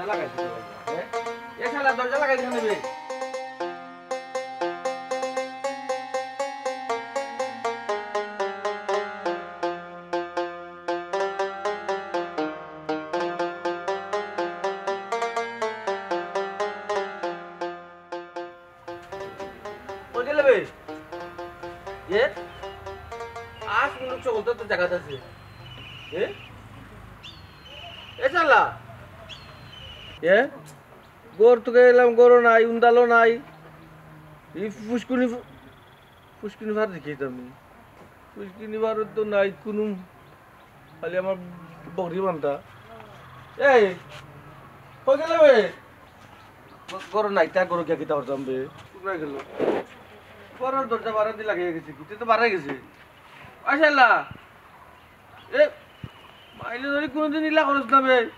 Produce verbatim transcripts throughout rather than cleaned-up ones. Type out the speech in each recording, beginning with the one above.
লাগাই দিতে পারবো না, হ্যাঁ? এ শালা, দরজা লাগাই দিতে নেবে। কই গেলে বে? এ? আজ মুলুক সকল তো জাগাত আছে। এ? এ শালা। এ? ঘর তো গেলাম, ঘরও নাই, উন্দালও নাই। এই ফুসকুনি ফু-, ফুসকুনি ফার দেখি তো আমি। ফুসকুনি ফার তো নাই কুনু। খালি আমার বগরি বান্ধা। এই, কই গেলে বে? গ-, ঘরো নাই, তার ঘরো গিয়া কিতা করতাম বে? কোথায় গেল? ঘরর দরজা বারাদি লাগাই গেছে, কিতা তো বারাই গেছে। আশাল্লাহ, এ, মাইলে ধরি কোনোদিন ইলা করস না বে।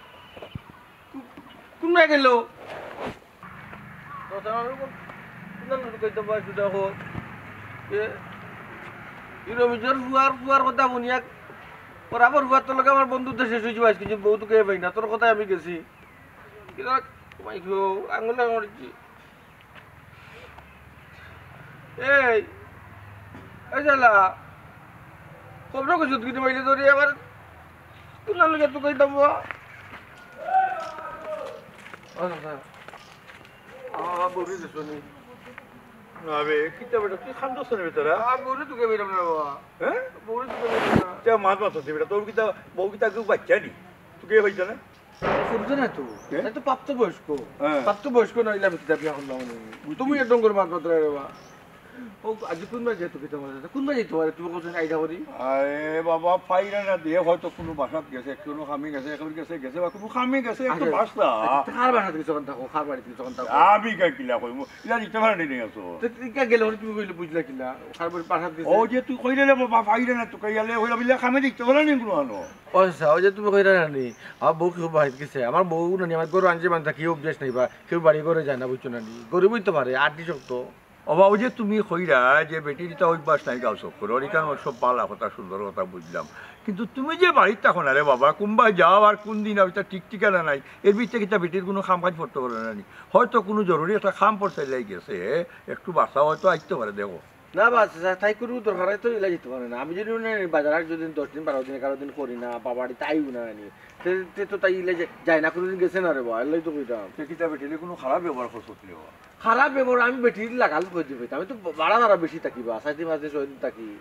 কু-, কোন গেল? কথা না, কুনান লুকাইতে পারছি দেখো। এ, ই রমিজর ফুয়ার, ফুয়ার কথা শুনিয়া, বরাবর ফুয়ার তোর লগে আমার বন্ধুত্ব শেষ হয়েছে, আজকে যে বউ তোকে পাই না, তোর কথায় আমি গেছি। কিতা, তোমায় কেউ আঙুলে আঙুল দিচ্ছি। এই, এই শালা, খবর কিছু তুই পাইলে ধরি আবার কোন লগে তুই কইতাম বা? ও দাদা, আমার বউরে দেখছো নি? না বে, কিতা বেটা, তুই খান্দছ না বেটারা? আমার বউরে তুকে বেরাম না বাবা। হ্যাঁ? বউরে তুকে বেরাম না। যা মাত মাত হচ্ছে বেটা, তোর কিতা, বউ কিতা কেউ বাচ্চা নি? তুকে পাইছ না? করবে না তো। কে? তাই তো প্রাপ্তবয়স্ক। হ্যাঁ। প্রাপ্তবয়স্ক না হইলে আমি কিতা বিয়া করলাম না। বুঝছি। তুমি এক ডঙ্গর মাত মাত্র রে বা। ও, আজ কোন বাজে তো কিতা মাত্র? কোন বাজে তো আরে তুমি কোথায় আইডা করি? আরে বাবা, পাইরা না দিয়ে হয়তো কোনো বাসাত গেছে, কোনো কামে গেছে, এখন গেছে, গেছে বা কোনো কামে গেছে, একটু আচ্ছা, বাসা। আচ্ছা, কার বাসাত গেছে ওখান থাকো, কার বাড়িতে গেছে ওখান থাকো? আমি কা কিলা কইমু? ইলা দিতে পারে নাই আছো। তো ইকা গেলে ওরে তুমি কইলে বুঝলা কিলা? কার বাড়ি বাসাত গেছে? ও যে তুই কইলে রে বাবা, পাইরা না তো কইয়ালে হইলা বিলা কামে দিতে পারে নাই কোনো আনো। ও আচ্ছা, ওই যে তুমি কইরা নানি, আমার বউ কেউ বাড়িত গেছে, আমার বউ নানি আমার ঘরো আনছে মানে কি অভ্যাস নাই বা, কেউ বাড়ি ঘরে যায় না, বুঝছো নানি? গরিব হইতে পারে, আটটি শক্ত। ও বা, ওই যে তুমি কইরা যে বেটির ইতা অভ্যাস নাই গাঁও চক্কর, ওর ইখান সব বালা কথা, সুন্দর কথা বুঝলাম। কিন্তু তুমি যে বাড়িত থাকো না রে বাবা, কুনবায় যাও আর কোন দিন আও, ইতা ঠিক ঠিকানা নাই। এর ভিতরে কিতা বেটির কোনো কাম কাজ পড়তে পারে না নি? হয়তো কোনো জরুরি একটা কাম পড়ছে লাই গেছে, একটু বাসা হয়তো আইতে পারে, দেখো। না বা, চাচা, তাই কোনো দরকার হয় তো ইলা যেতে পারে না। আমি যদি মনে হয় বাজার আর যদি দশ দিন, বারো দিন, এগারো দিন করি না, বাবা বাড়িত আইও না আনি। তে, তে তো তাই ইলা যে-, যায় না, কোনোদিন গেছে না রে বা, এলাই তো কইতাম। তে কিতা বেটিলে কোনো খারাপ ব্যবহার করছো নি বা? খারাপ ব্যবহার আমি বেটির লাগাল কই দিবে। আমি তো বাড়া বাড়া বেশি থাকি বা, চার দিন পাঁচ দিন, ছয় দিন থাকি।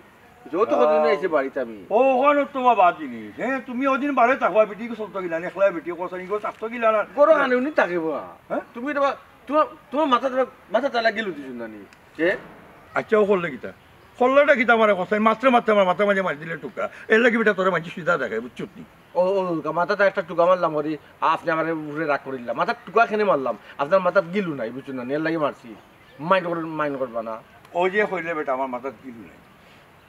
ও তো কদিন আইছে বাড়িত আমি। ও, ওখানে তো বাবা জিনিস। হ্যাঁ, তুমি ওদিন বাড়ি থাকবা, বেটি চলতো গিলা, একলা বেটি কোথায় নিগো থাকতো গিলা না। গরো হানে উনি থাকে বা। হ্যাঁ? তুমি এটা বা-, তোমার, তোমার মাথা, তোমার মাথা তালা গেল দিছুন না নি? কে? আচ্ছা, ও করলে কিতা? করলেটা কিতা আমারে কষাই? মাত্রে মাত্রে আমার মাথার মাঝে মারি দিলে টুকা। এর লাগি বেটা তোরে মাঝে সিধা দেখায়, বুঝছত নি? ও, ও, মাথাত একটা টুকা মারলাম ওরে, আপনি আমার উপরে রাগ করিলা। মাথাত টুকা কেনে মারলাম? আপনার মাথাত গিলু নাই, বুঝছো না? এর লাগি মারছি। মাইন্ড কর-, মাইন্ড করবা না। ও যে কইলে বেটা, আমার মাথাত গিলু নাই।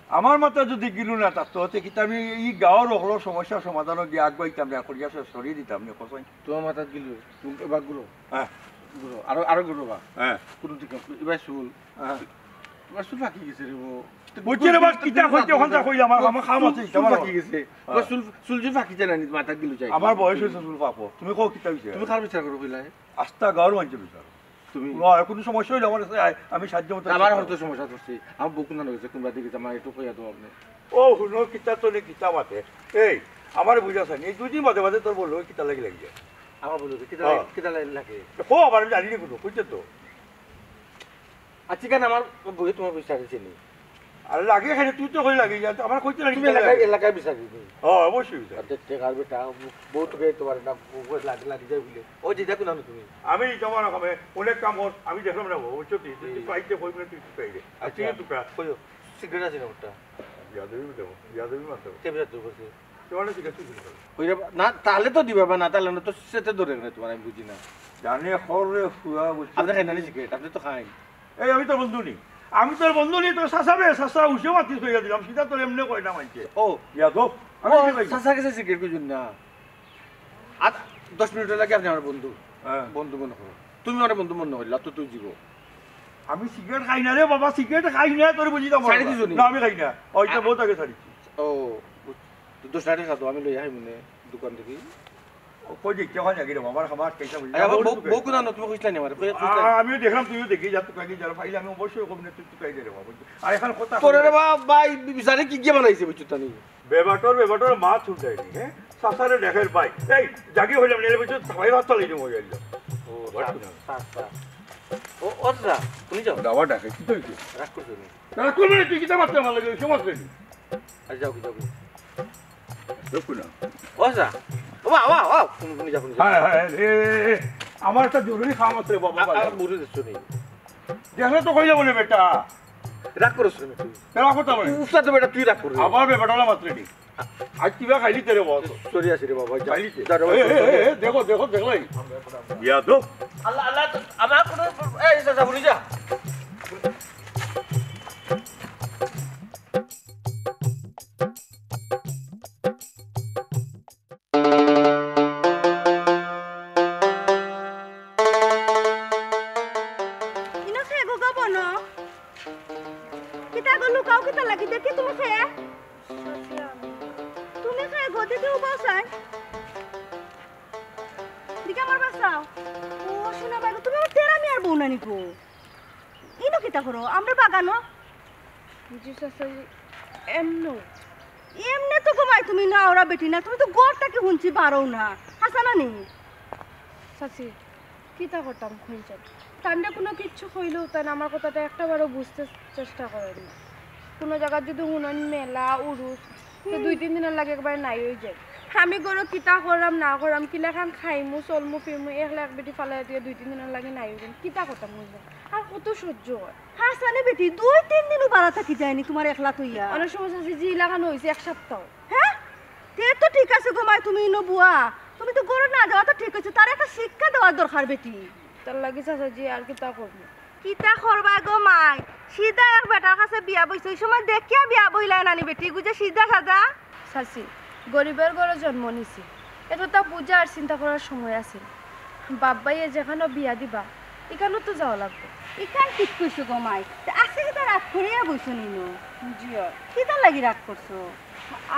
আমার মাথাত যদি গিলু না থাকতো, তে কিতা আমি ই গাঁওর হকলর সমস্যা সমাধানও গিয়া আগুয়াইতাম না, করিয়া শেষ করিয়া দিতাম না, কষাই। তোমার মাথাত গিলু, তুমি এবার ঘুরো। হ্যাঁ। ঘুরো, আরো, আরো ঘুরো বা। হ্যাঁ। কোনো দিকে, এবার চুল। হ্যাঁ। তোমার চুল পাকি গেছে রে বউ। বুঝছি রে বা, কিতা কইতে ওখান যা কইলে আমার, আমার কাম আছে, চুল, চুল পাকি গেছে। হ্যাঁ। তোমার চুল, চুল যে পাকি যায় না নি, মাথাত গিলু যায়। আমার বয়স হইছে চুল পাকো। তুমি কও কিতা হইছে? তুমি কার বিচার করো কইলা? আস্তা গাঁওর মানষে বিচার। তুমি না, কোনো সমস্যা হইলে আমার কাছে আয়, আমি সাহায্য মতো আমার চেষ্টা হয়তো করবো। সমস্যা করছি। আমার বউ কোন গেছে, কোন বাড়িতে গেছে, আমার একটু কইয়া দাও আপনি। ও, হুনো, কিতা তো নে, কিতা মাতে। এই, আমার বুঝা চাই, এই দুই দিন বাদে বাদে তোর বললো, কিতা লাগি লাগি যায়? আমার বললো, কিতা ও। লাগে, কিতা লাগে, লাগে? ও, আবার আমি জানি না কোনো, বুঝছো তো? আচ্ছা, কেন আমার বউয়ে তোমার বিচার দিছে নি? আর লাগে এখানে, তুই তো কই লাগে, ইয়া তো আমার কইতে লাগে, তুমি কিতা এলাকায়, লাগে? এলাকায় বিচার দিবি। ও, অবশ্যই বিচার। আর দেখ, দেখ, আর বেটা, বউ তো গেতে পারে না, বউ লাগে, লাগে যায় বলে। ও যে দেখো না তুমি। আমি তোমার কামে অনেক কাম কর, আমি দেখলাম না, বুঝছো তুই? তুই হুম। পাইতে কই বলে তুই পাইলে। আর আচ্ছা। তুই তো কা- কইও, সিগারেট আছে না ওটা? ইয়াদবি দেবো, ইয়াদবি মারতে হবে। কে বিচার করছে? তোমার সিগারেট তুই খাবে। ওই রে বা-, না, তাহলে তো দিবা বা না, তাহলে না তো সেটা ধরে না তোমার, আমি বুঝি না। জানে খর রে ফুয়া, বুঝছো? আপনি খাইন না নি সিগারেট? আপনি তো খাইন। এই, আমি তোর বন্ধু নি। আমি তোর বন্ধু নি, তোর চাচা বে, চাচা উসে মাতি থইয়া দিলাম, সিধা তোর এমনে কয় না মানছে। ও। ইয়াদব, আমি ও, কি কইছি? চাচা গেছে সিগারেট কইছেন না। আর দশ মিনিট লাগে আপনি আমার বন্ধু। হ্যাঁ। বন্ধু মনে করো। তুমি আমার বন্ধু মনে করিলা, তো তুই জীব। আমি সিগারেট খাই না রে বাবা, সিগারেট খাই না, তোর বুঝি দাম ছাড়ি দিছো নি? না, আমি খাই না। ওইটা আ- বহুত আগে ছাড়িছি। ও, বুঝ-, তো দশ টাকা খাতো, আমি লই আই মনে দোকান থেকে। ও, কই যে, কেমন লাগে রে বাবা, আমার খাবার খাইতে বলি। আরে বাবা, বউ, বউ কোথায় না? তুমি কইছিলা নি আমারে? কই, কইছিলা নি? আমি দেখলাম তুইও দেখি যা, তুকাই দি যারা পাইলে আমি অবশ্যই কম না, তুই তুকাই দে রে বাবা। আর এখন কথা তোরে রে বাবা, ভাই, বিজারে কি গিয়ে বানাইছে বুঝছো তানি? বেবাটর, বেবাটর মা ছুট যায়নি, হ্যাঁ? সাসারে দেখের ভাই। এই, জাগি হইলাম, নেলে বুঝছো, সবাই ভাত চালাই দেবো, হইল। ও, আচ্ছা, আচ্ছা। ও, ও, আচ্ছা, শুনি যাও। দাওয়া ডাকে, কি তুই কি? রাগ করছো নি? রাগ করবে না, তুই কিতা মারতে আমার লাগে, ওই সময় করি। আচ্ছা, যাও, যাও। দেখো না। ও, আচ্ছা। ও, বাবা, বাবা, শুনি, শুনি যাও, শুনি যাও। হ্যাঁ, হ্যাঁ, এ, এ, এ, আমার একটা জরুরি কাম আছে রে বাবা, আ-, বাবা। আর বুঝে দিচ্ছ নি। দেখলে তো কইলে বলে বেটা। রাগ করছ নি তুই? রাগ করতাম না। উস্তাদ তো বেটা, তুই রাগ করবি। আবার বে বেটা না মাত্র নি। আজ কিবা খাইলি তে রে বাবা। সরি আছি রে বাবা, যা। খাইলি তে। যা রে বাবা, এ, এ, এ, এ, দেখো, দেখো, দেখলাই। বিয়া তো। আল্লাহ, আল্লাহ, আমার কোনো, এই, যা, যা, বলি যা। ইনো খে গো গো বনো। কিতা গো লুকাও কিতা লাগি দেখি তুমি খে? তুমি খে গো দেখি উবাও চাই। দিকে আমার বাসাও। ও শোনা ভাই গো, তুমি আমার তেরা মিয়ার বউ নানি গো? ইনো কিতা করো? আমরা বাগানো? জি চাচাজি, এমনো। এমনে তো ঘুমাই তুমি না, ওরা বেটি না, তুমি তো ঘর থাকি হুনছি বারও না। হাসা না নি? চাচি, কিতা করতাম কইন চাই? তানরে কোনো কিচ্ছু কইলেও তান আমার কথাটা একটাবারও বুঝতে চেষ্টা করেন না। কোনো জাগাত যদি হুনইন মেলা, উরুস, তো দুই তিন দিনর লাগি একবারে নাই অই যায়। আমি ঘরো কিতা কররাম না কররাম, কিলাখান খাইমু, চলমু, ফিরমু, একলা এক বেটি ফালাই দিয়া দুই তিন দিনর লাগি নাই অই যায়। কিতা করতাম কইন চাই? আর কত সহ্য অয়? হাসানে বেটি, দুই তিন দিনও বারা থাকি যায়নি তোমার একলা থইয়া। অনেক সময় চাচি যে ইলাখান অইছে এক সপ্তাহ। হ্যাঁ? তে তো ঠিক আছে গো মাই, তুমি ইনো বুয়া। তুমি তো ঘরো না যাওয়া তো ঠিক অইছে, তার একটা শিক্ষা দেওয়ার দরকার বেটি। তার লাগি চাচাজি আর কিতা করমু? কিতা করবা গো মাই? সিধা এক বেটার কাছে বিয়া বইছে, ওই সময় দেখিয়া বিয়া বইলায় নানি বেটি, বুঝে সিধা সাদা। চাচি, গরিবের ঘরো জন্ম নিছি, এতটা বুঝা আর চিন্তা করার সময় আছে নি? বাপ ভাইয়ে যেখানো বিয়া দিবা, ইখানো তো যাওয়া লাগবো। ইখান ঠিক কইছো গো মাই। তে আজকে কিতা রাগ করিয়া বইছো নি ইনো? জি অয়। কিতার লাগি রাগ করছো?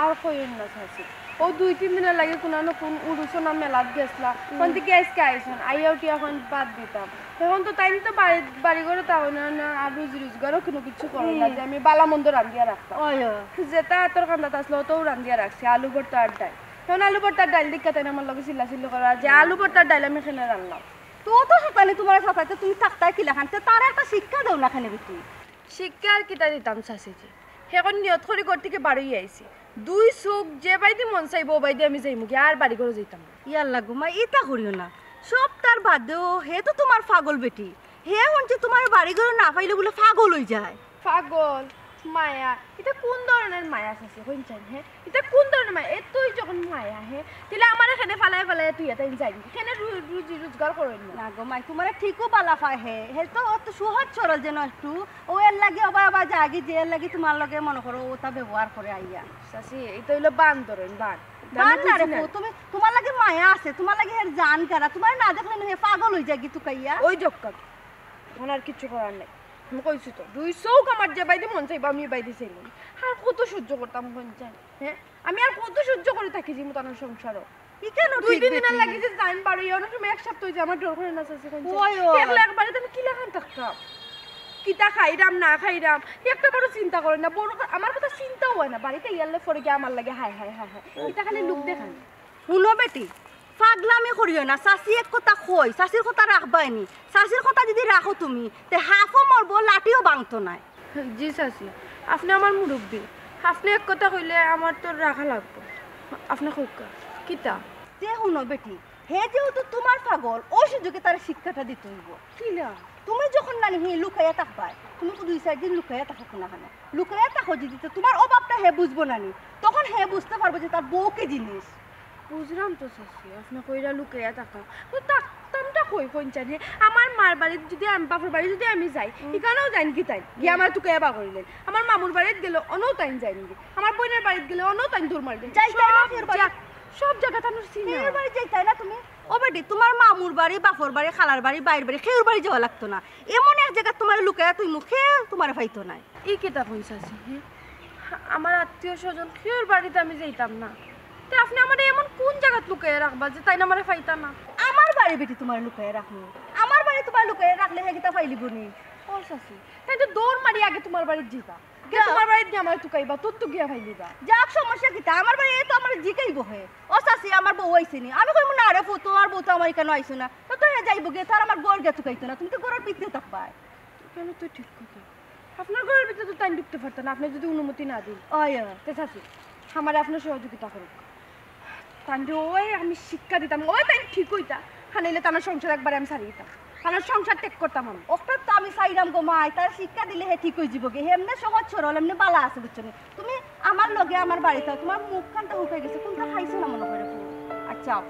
আর কইন না চাচি, অউ দুই তিন দিনর লাগি কুনানো কুন উরুসো না মেলাত গেছলা, অখন থাকি আইজকে আইছইন, আইয়া উঠিয়া অখন ভাত দিতাম। অখন তো তাইন তো বাড়ি, বাড়ি ঘরো থাকইন না, আর রুজি রোজগারও কুনু কিচ্ছু করইন না যে আমি ভালা মন্দ রান্ধিয়া রাখতাম। অয়, অয়। যেটা আতর কান্দাত আছলো, অতাউ রান্ধিয়া রাখছি, আলু ভর্তা আর ডাইল। অখন আলু ভর্তা আর ডাইল দেখিয়া তাইন আমার লগে চিল্লাচিল্লি কররা যে আলু ভর্তা আর ডাইল আমি কেনে রানলাম। তো তো শয়তানি তোমার সাথে তুমি থাকতায় কিলাখান, তে তারে একটা শিক্ষা দেও না কেনে বেটি। শিক্ষা আর কিতা দিতাম চাচিজি, অখন নিয়ত করি ঘর থাকি বারইয়া আইছি। দুই চউখ যে বাইদি মন চাইবো, অউ বাইদি আমি যাইমুগি, আর বাড়ি ঘরো যাইতাম না। ইয়াল্লা গো মাই, ইতা করিও না। সব তার বাদেও, হে তো তোমার পাগল বেটি। হে হুনছি তোমার বাড়ি ঘরো না পাইলে বুলে পাগল অই যায়। পাগল, মায়া, ইতা কুন ধরনর মায়া চাচি, কইন চাইন, হে? ইতা কুন ধরনর মায়া? এতই যখন মায়া, হে, তাইলে আমারে কেনে ফালাইয়া ফালাইয়া থইয়া তাইন যাইন, কেনে রু-, রুজি রোজগার করইন না? না গো মাই, তোমারে ঠিকউ ভালা পায় হে, হে তো অত সহজ সরল যেন একটু, অউ এর লাগি অবায় অবায় যায়গি যে এর লাগি তোমার লগে মনো করো অতা ব্যবহার করে আইয়া। চাচি, ইতা অইলো বান ধরইন, বান। বান না রে, তুমি, তোমার লাগি মায়া আছে, তোমার লাগি হের জান কারা, তোমারে না দেখলে হে পাগল অই যায়গি তুকাইয়া। ওই জক্কা, অখন আর কিচ্ছু করার নাই। আমি কইছি তো, দুই চউখ আমার যে বাইদি মন চাইবো, আমি বাইদি চাইমু। আর কত সহ্য করতাম কইন চাইন, হে? আমি আর কত সহ্য করি থাকি যিমু তান সংসারো? ইখানও দুই ঠিক তিন দিনর বেটি। লাগি যে যাইন বারইয়া, অনেক সময় এক সপ্তাহ অই যায়, আমার ডর করে না চাচি কইন চাইন। ওই, ওই। একলা একবারে তো আমি কিলাখান থাকতাম? কিতা খাইরাম না খাইরাম, একটা বারও চিন্তা করইন না। বড় কা-, আমার কথা চিন্তাও অয় না। বাড়িত আইয়ার পরে গিয়া আমার লাগি হায় হায় হায় হায়। ইতা খালি লোক দেখান। হুনো বেটি, পাগলামি করিও না, চাচি এক কথা কই, চাচির কথা রাখবায় নি। চাচির কথা যদি রাখো তুমি, তে হাফও মরবো, লাঠিও ভাঙতো নায়। জি চাচি, আপনে আমার মুরব্বি, আপনে এক কথা কইলে আমার তো রাখা লাগবো। আপনে কউক্কা, কিতা? তে হুনো বেটি, হে যেহেতু তোমার পাগল, অউ সুযোগে তারে শিক্ষাটা দিতে অইবো। কিলা? তুমি যখন নানি হে লুকাইয়া থাকবায়, তুমি তো দুই চাইর দিন লুকাইয়া থাকো কুনাখানো। লুকাইয়া থাকো যদি, তে তোমার অভাবটা হে বুঝবো নানি, তখন হে বুঝতে পারবো যে তার বউ কি জিনিস। বুঝরাম তো চাচি, আপনে কইরা লুকাইয়া থাকতাম। তো থাকতামটা কই কইন চাইন হে? আমার মার বাড়িত যদি আমি, বাপর বাড়ি যদি আমি যাই, ইখানও যাইন গি তাইন? গিয়া আমারে তুকাইয়া বার করিলাইন। আমার মামুর বাড়িত গেলে অনও তাইন যাইন গি। আমার বইনর বাড়িত গেলে অনও তাইন দৌড় মারিলাইন। যাইতায় না সব ফের বাড়ি? জা-, সব জাগা তানুর চিনা। ফের বাড়ি যাইতায় না তুমি? ও বেটি, তোমার মামুর বাড়ি, বাপর বাড়ি, খালার বাড়ি, বাইর বাড়ি, কেউর বাড়ি যাওয়া লাগতো না। এমন এক জাগাত তোমারে লুকাইয়া থইমু, কেউ তোমারে পাইতো নায়। ই কিতা কইন চাচি, হে? আমার আত্মীয় স্বজন কেউর বাড়িত আমি যাইতাম না। তে আপনে আমারে এমন কুন জাগাত লুকাইয়া রাখবা যে তাইন আমারে পাইতা না? আমার বাড়ি বেটি তুমারে লুকাইয়া রাখমু? আমার বাড়ি তুমারে লুকাইয়া রাখলে হে কিতা পাইলিবো নি? ও চাচি, তাইন তো দৌড় মারি আগে তুমার বাড়িত যাইবা। তে যাও। তুমার বাড়িত গিয়া আমারে তুকাইবা, তুর তো গিয়া পাইলিবা। যাউক, সমস্যা কিতা? আমার বাড়ি তো আমারে জিকাইবো হে। ও চাচি, আমার বউ আইছে নি? আমি কইমু, "না রে ফুত, তুমার বউ তো আমার ইকানো আইছে না।" তে তো হে যাইবোগি, তে আর আমার বউর গিয়া তুকাইতো না। তুমি তো ঘরর ভিতরে থাকবায়। কেনে তো ঠিক কথা। আপনার ঘরর ভিতরে তো তাইন ঢুকতে পারতা না, আপনে যুদি অনুমতি না দেইন। অয়। তে চাচি, আমারে আপনে সহযোগিতা করউক্কা। তানরে অয় আমি শিক্ষা দিতাম, অয় তাইন ঠিক অইতা। হানাইলে তান সংসার একবারে আমি ছাড়ি দিতাম। তান সংসার ত্যাগ করতাম আমি। অখান তো আমি চাইরাম গো মাই, তারে শিক্ষা দিলে হে ঠিক অইযিবোগি। হে এমনে সহজ সরল, এমনে ভালা আছে, বুঝছো নি? তুমি আমার লগে আমার বাড়িত আও, তুমার মুখখান তো হুকাই গেছে, কুন্তা খাইছো না মনো কয়। আচ্ছা।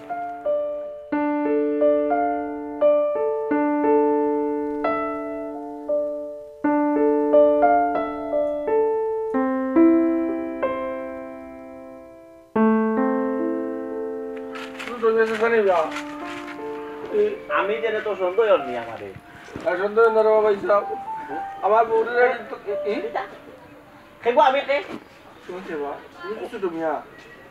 তুমি তো গেছো জানি বা। এই আমি জেনে তো সন্দেহ অর নি আমারে। আর সন্দেহ না রে বাবা, এই সব। আমার বউরে তো, এ, এ? কিতা? খেবো আমি কে? তুমি খেবা? তুমি তো ছোট মিয়া।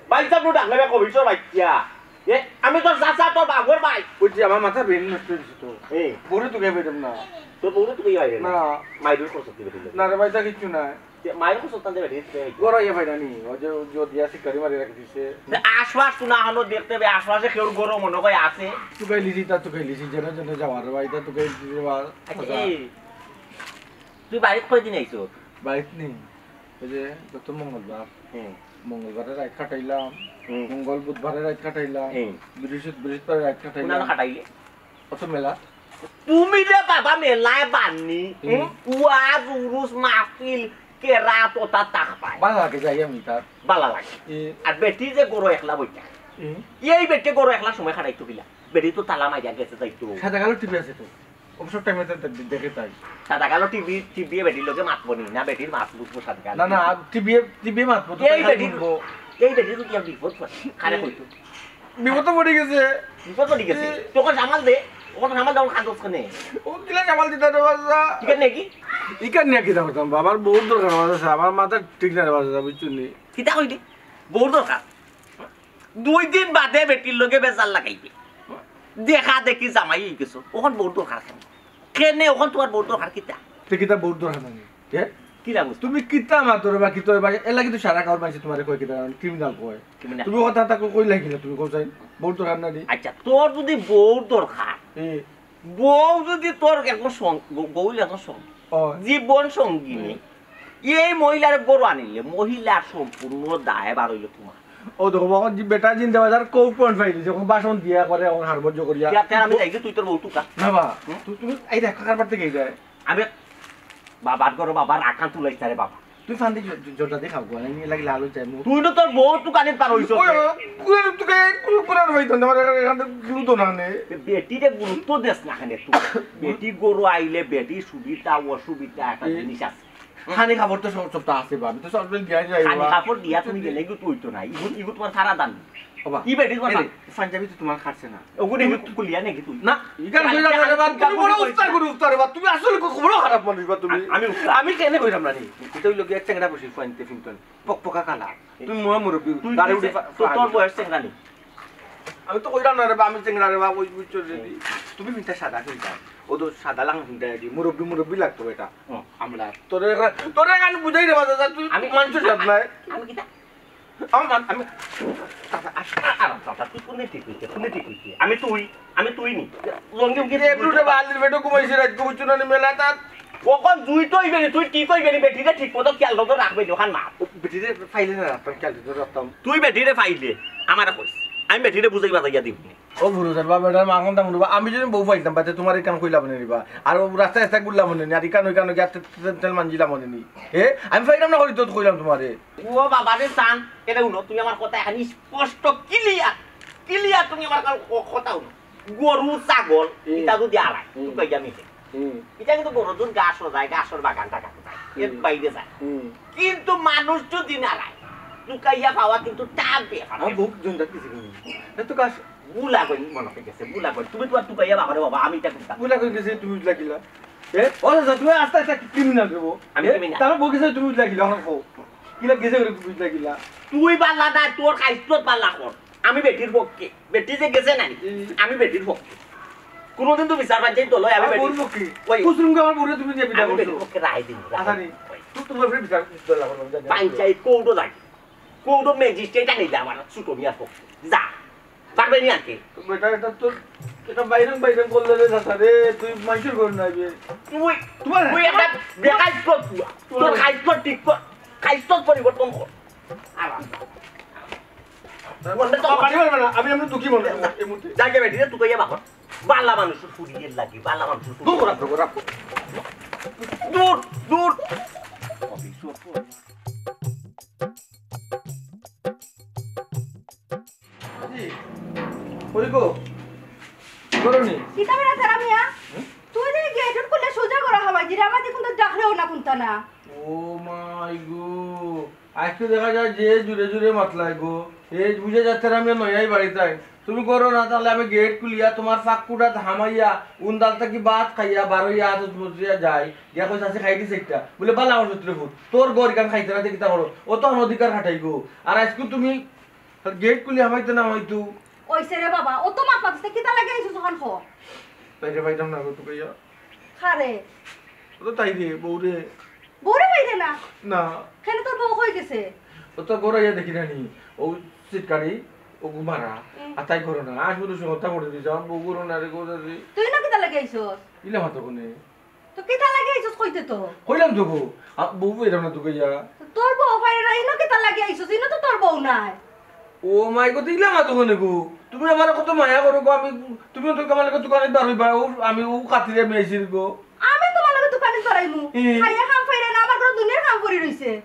ভাই সাহেব, ডাকলে বে কবিছো বাইচ্চা। এ, আমি তোর চাচা, তোর বাপর ভাই। বুঝছি, আমার মাথা বেইন নষ্ট অই গেছে তো। এই। বউরে তো খেয়ে পাইতাম না। তোর বউরে তো খেয়ে পাইবে না। না। মাইরুর খরচ দিবে দিলে। না রে ভাই, তা কিচ্ছু নাই। তে মাইর খরচ তান দেবে দিতে হবে। গড়াইয়া পাইরা নি, ওই যে, ওই যে দিয়া শিকারি মারি রাখি দিছে। আশপাশ তো না হলো দেখতে হবে, আশপাশে কেউ গরু মনে হয় আছে। তুকাই লিছি, তা তুকাই লিছি, যেন যেন যাওয়ার ভাই, তা তুকাই লিছি রে বা। আচ্ছা, এই, তুই বাড়িত কয়দিন আইছো? বাড়িত নি? ওই যে গত মঙ্গলবার। হুম। মঙ্গলবারে রাইত কাটাইলাম। হুম। মঙ্গল বুধবারে রাইত কাটাইলাম। হুম। বৃহস্পত-, বৃহস্পতিবারে রাইত কাটাইলাম। কোনানো কাটাইলে? অত মেলা। তুমি রে বাবা মেলায় বাননি। হুম। হুম? ওয়াজ, উরুস, মাহফিল, কেরাত, ওটা তাক পায়। ভালা লাগে যাই আমি তার। ভালা লাগে। এ। আর বেটি যে গরু একলা বইটা। হুম। এই বেটি গরু একলা সময় কাটাইতো কিলা? বেটি তো তালা মাইরা গেছে যাইতো। সাদা কালো টিভি আছে তো। অবসর টাইমে তো দে-, দেখে তাই। সাদা কালো টিভি, টিভি বেটির লগে মাতবো নি, না বেটির মাত বুঝবো সাদা কালো? না, না, টিভি, টিভি মাতবো তো, এই তাই বেটির, শুনবো। এই বেটির যদি আমি বিপদ পড়ে, কারে কইতো? বিপদ তো পড়ি গেছে। বিপদ পড়ি গেছে। এ। তখন সামাল দে, তখন সামাল দেওয়ার কাজ হচ্ছে নে। ও কিলা সামাল দিতে রে বাজা? ঠিক আছে নাকি? ইকার নিয়ে কিতা করতাম? বাবার বউর দরকার আমার আছে, আমার মাথা ঠিক না রে বাজা, বুঝছো নি? কিতা কইলি? বউর দরকার? দুই দিন বাদে বেটির লগে বেজার লাগাইবে। দেখা দেখি জামাই অই গেছো। অখন বউর দরকার কেনে? কেনে অখন তুমার বউর দরকার কিতা? তে কিতা বউর দরকার নাই? এ? কিলা বুঝ? তুমি কিতা মাতো রে বা, কিতা বা, এলা কিন্তু সারা গাঁওর মানষে তুমারে কয় কিতা, criminal কয়। Criminal। তুমি কথা তা কই লাগিলা, তুমি কও চাই, বউর দরকার নাই নি? আচ্ছা, তোর যদি বউর দরকার, এ। বউ যদি তোর এখন সং-, গ-, গৌল এখন সং-, ও। জীবন সঙ্গিনী, হুম। এই মহিলার গরু আনিলে, মহিলার সম্পূর্ণ দায় বার হইল তোমার। ও দেখো, বাবা, যে বেটা জিন্দা বাজার কৌ পয়েন্ট পাইলি, যখন বাসন দিয়া করে, এখন হারবজ্য করিয়া। ইয়া, তে আমি যাই কি, তুই তোর বউ তুকা? না, বাবা, হুম? তুই, তুমি এই দেখ, কারবার থেকে এই যায়। আমি বাবার ঘরো বাবার আকান তুলাইছ না রে বাবা। তুই ফান্দি জ-, জ-, জর্দা দিয়ে খাও গো, আমি লাগি লাল হয়ে যায় মুখ। তুই তো তোর বউ তুকানিত পার হইছ। ওই, ওই, কুলার তুকে, কুল-, কুলার হইতো না, আমার এখানে, এখানে গুরুত্ব না নে। বেটিরে গুরুত্ব দেস না কেনে তুই। বেটি গরু আইলে বেটি সুবিধা অসুবিধা একটা এ, জিনিস আছে। খানি কাপড় তো সব, সবটা আছে বা, আমি তো সব দিয়া যাই খানি বা। কাপড় দিয়া তুমি গেলে ইগু তুই তো নাই, ইগু, ইগু তোমার সারা দান। বাবা, ই বেটি তোমার এই না। রে, পাঞ্জাবি তো তোমার খাটছে না। ওগুনে তুমি খুলিয়া নাকি তুই? না, ইখান কইরা না রে বা, তুমি বড় উস্তাদ করে উস্তাদ রে বা, তুমি আসলে খুব বড় খারাপ মানুষ বা তুমি। আ-, আমি উস্তাদ। আমি কেনে কইরাম না নি? এটা হইলো গিয়া চেংড়া বসি ফুয়াইন্তে ফিনতন। পকপকা কালা। তুমি মহা মুরব্বি, তুই দাঁড়ে তুই উঠে চে-, ফা-, তোর, তোর ফাড়ি। বয়স চেংড়া নি? আমি তো কইরাম না রে বা, আমি চেংড়া রে বা, ওই বুঝছো রে। হুম। তুমি ফিনতা সাদা ফিনতা। ও তো সাদা লাং ফিনতা আর কি। মুরব্বি, মুরব্বি লাগতো এটা। হুম। আমরা। তোরে, তোরে আমি বুঝাই রে বা, দাদা, তুই আমি মানুষের সাথ নাই। আমি কিতা? আমার মান-, আমি, দাদা, আস-, আ-, আরাম, দাদা, তুই কোনে ঠিক হইছে, কোনে ঠিক হইছে? আমি তুই, আমি তুই নি। লঙ্গি উঙ্গি এ, ব্রুটে বালির বেটো ঘুমাইছে রাত, ঘুমাইছো না নি মেলা তার? কখন তুই তো ইবেনি, তুই ঠিক হইবে নি, বেটিরে ঠিক মতো খেয়াল মতো রাখবে নি, ওখান না। ও, বেটিরে ফাইলে না রাখতাম, খেয়াল মতো রাখতাম। তুই বেটিরে ফাইলে, আমারে কইস। আমি বেটিরে বুঝাই বাজাইয়া দিব নি। ও বুড়ো স্যার, বাবা, এটা মাখন দাম, আমি যদি বউ পাইতাম, বাদে তোমার এই কাম কইলাম নি রে বা। আর ও রাস্তায় রাস্তায় ঘুরলাম নি, আর ইকান ওইকান গিয়া তে-, তে-, তেল মানজিলাম নি। এ, আমি ফাইলাম না করি তো কইলাম তোমারে। ও বাবা রে চান, এটা হুনো, তুমি আমার কথা এখন স্পষ্ট clear, clear তুমি আমার কা-, ক-, কথা হুনো। গরু, ছাগল, হুম। ইটা যদি আড়ায়, হুম। তুই কই যাবি? হুম। ইটা কিন্তু বড় দূর ঘাস যায়, ঘাসর বাগান টাকা যায়। এর হুম। বাইরে যায়। হুম। কিন্তু মানুষ যদি না রায়, তুকাইয়া পাওয়া কিন্তু টাফ ব্যাপার। আমার বুক জুন যাচ্ছে কিন্তু। এ তো ঘাস। বুলা কই মনে হয়ে গেছে, বুলা কই। তুমি তোমার তুকাইয়া বাবারে বাবা, আমি ইটা করতাম। বুলা কই গেছে তুমি লাগিলা। এ, ও দাদা, তুমি আস্তে আস্তে criminal দেবো। আমি এ, criminal। তারপর বউ গেছে তুমি লাগিলা, এখন কও। কিলা গেছে করে বুঝ না কিলা। তুই বালা না, তোর খাইছত বালা কর। আমি বেটির পক্ষে, বেটি যে গেছে নানি, হুম। আমি বেটির পক্ষে। কোনোদিন তো বিচার পাইছি তো লয়, আমি আর বেটির বউর পক্ষে। ওই। কুসুমকে আমার বউরে তুমি নিয়ে বিদায় আমি করছো। বেটির পক্ষে রায় দিন, রায় আচ্ছা, দিন। নি। ওই। তো তোমার উপরে বিচার, বিচার করবো, আমি জানি। পঞ্চায়েত কোর্টও যাই। কোর্টও ম্যাজিস্ট্রেট আনি দে আমার ছোট মিয়ার পক্ষে। যা। পারবে নি আর কি? তো বেটা, এটা তোর, এটা বাইরে বাইরে করলে রে দাদা রে, তুই মানুষের ঘর নাই বে। তুই, তোমার তুই একটা বেকার কর তুই। তোর খাইছ কর, ঠিক কর। খাইছ কর, পরিবর্তন কর। আরাম। মনটা তো বাড়ি পারবে না, আমি এমনি দুঃখী মনে হয় এই মুহূর্তে। যাকে বেটি রে, তুই কইয়া বাবা। বালা মানুষ ফুরিয়ে লাগি, বালা মানুষ ফুরিয়ে দূর রাখো, রাখো। দূর, দূর। Office work. জি। কই গো? করনি? কিতা বেটা সারা মিয়া? হুম? তুই যে গেট আউট করলে সোজা করা হবাই, জিরা মাঝে কোনটা ডাকলেও না কোনটা না। ও মাই গো, আজকে দেখা যায় যে জুরে জুরে মাতলাই গো। এই বুঝে যাচ্ছে আমি নয়াই বাড়িতে। তুমি করো না, তাহলে আমি গেট খুলিয়া তোমার ফাক্কুটা হামাইয়া উন্দাল থাকি ভাত খাইয়া বারোইয়া আদত বসিয়া যাই। গিয়া কইস, "আছে খাই দিছে একটা।" বলে, "বালা আমার সত্যি ফুট, তোর গর ইখান খাইতে না, কিতা করো? ও তো আমার অধিকার খাটাই গো।" আর আজকে তুমি আর গেট খুলি হামাইতে না হয়তো। ওইছে রে বাবা, ও তো মাত মাতিস না, কিতা লাগে আইছস ওখান খ? তাই রে পাইতাম না গো, তুকাইয়া। খারে। ও তো তাই রে, বউ রে। বউ রে পাইলে না? না। কেনে তোর বউ কই গেছে? ও তো ঘরে আইয়া দেখি না নি, ও সিটকারি, ও ঘুমারা, হুম। আর তাই করো না। আজ মতো সে হত্যা করে দিছে, আমার বউ করো না রে, গো রে। তুই না কিতা লাগে আইছস? ইলা মাতো কোনে? তো কিতা লাগি আইছস কইতে তো? কইলাম তো গো, আ, বউ পাইরাম না তো কইয়া। তো তোর বউ পাইরে না, ইনো কিতা লাগি আইছস? ইনো তো তোর বউ নাই। ও মাই গো, তো ইলা মাতো কোনে গো? তুমি আমারে কত মায়া করো গো, আমি, তুমি তো আমার লগে দোকানে বার হইবা, ও, আমি ও খাতিরে আমি আইছি গো। আমি তোমার লগে দোকানে বার হইমু? হুম। খাইয়া কাম পাইরে না, আমার ঘরে দুনিয়ার কাম পড়ি রইছে।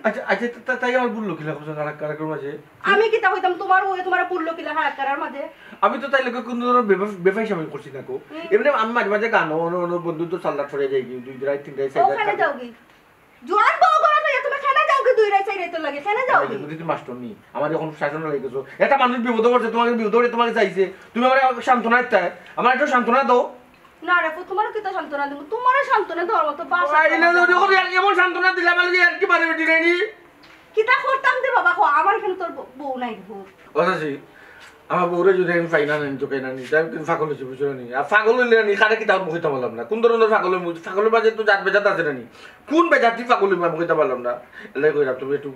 আচ্ছা, আচ্ছা, তা-, তা-, তাই আমার ভুল লোক কিলা করছো, কারা, কারা, কারা মাঝে? আমি কিতা কইতাম, তোমার বউয়ে তোমার ভুল লোক কিলা কারা, কারার মাঝে? আমি তো তাই লোকে কোনো ধরনের বেফা-, বেফাইশামি করছি না গো। হুম। এমনি আমি মাঝে মাঝে গান, অন্য, অন্য বন্ধু তো সাল্লাত পড়ে যাই কি, দুই রাত, তিন রাত, চার রাত ওখানে থাকে। যাও কি? জোয়ান বউ ঘরো লইয়া তুমি কেনে যাও কি দুই রাত, চার রাত লাগে? কেনে যাও আমি কি? বুঝি তো মাস্টার নি, আমার এখন শাসন লাগে গেছো। একটা মানুষ বিপদে পড়ছে, তোমাকে বিপদে পড়ে তোমাকে চাইছে, তুমি আমার সান্ত্বনা দিতে, আমার একটু সান্ত্বনা দাও। না রে পুত, তোমার কিতা সান্ত্বনা দিমু? তোমারে সান্ত্বনা দেওয়ার মতো ভাষা আইলে আমার যদি ওরে এমন সান্ত্বনা দিলাম, আমি আর কি পারি বেটি রে নি? কিতা করতাম দে বাবা, কো, আমার এখানে তোর বউ, বউ নাই রে পুত। ও চাচি, আমার বউরে যদি আমি পাই না, নি তো কেনা নি, তাই কিন্তু পাগল হইছে, বুঝছো নি? আর পাগল হইলে নি, কারে কিতা মুখে তো বললাম না। কোন ধরনের পাগল হইমু? পাগলের মাঝে তো জাত বেজাত আছে না নি? কোন বেজাতি পাগল হইমু, আমি কইতে পারলাম না। এলাই কইরা, তুমি একটু,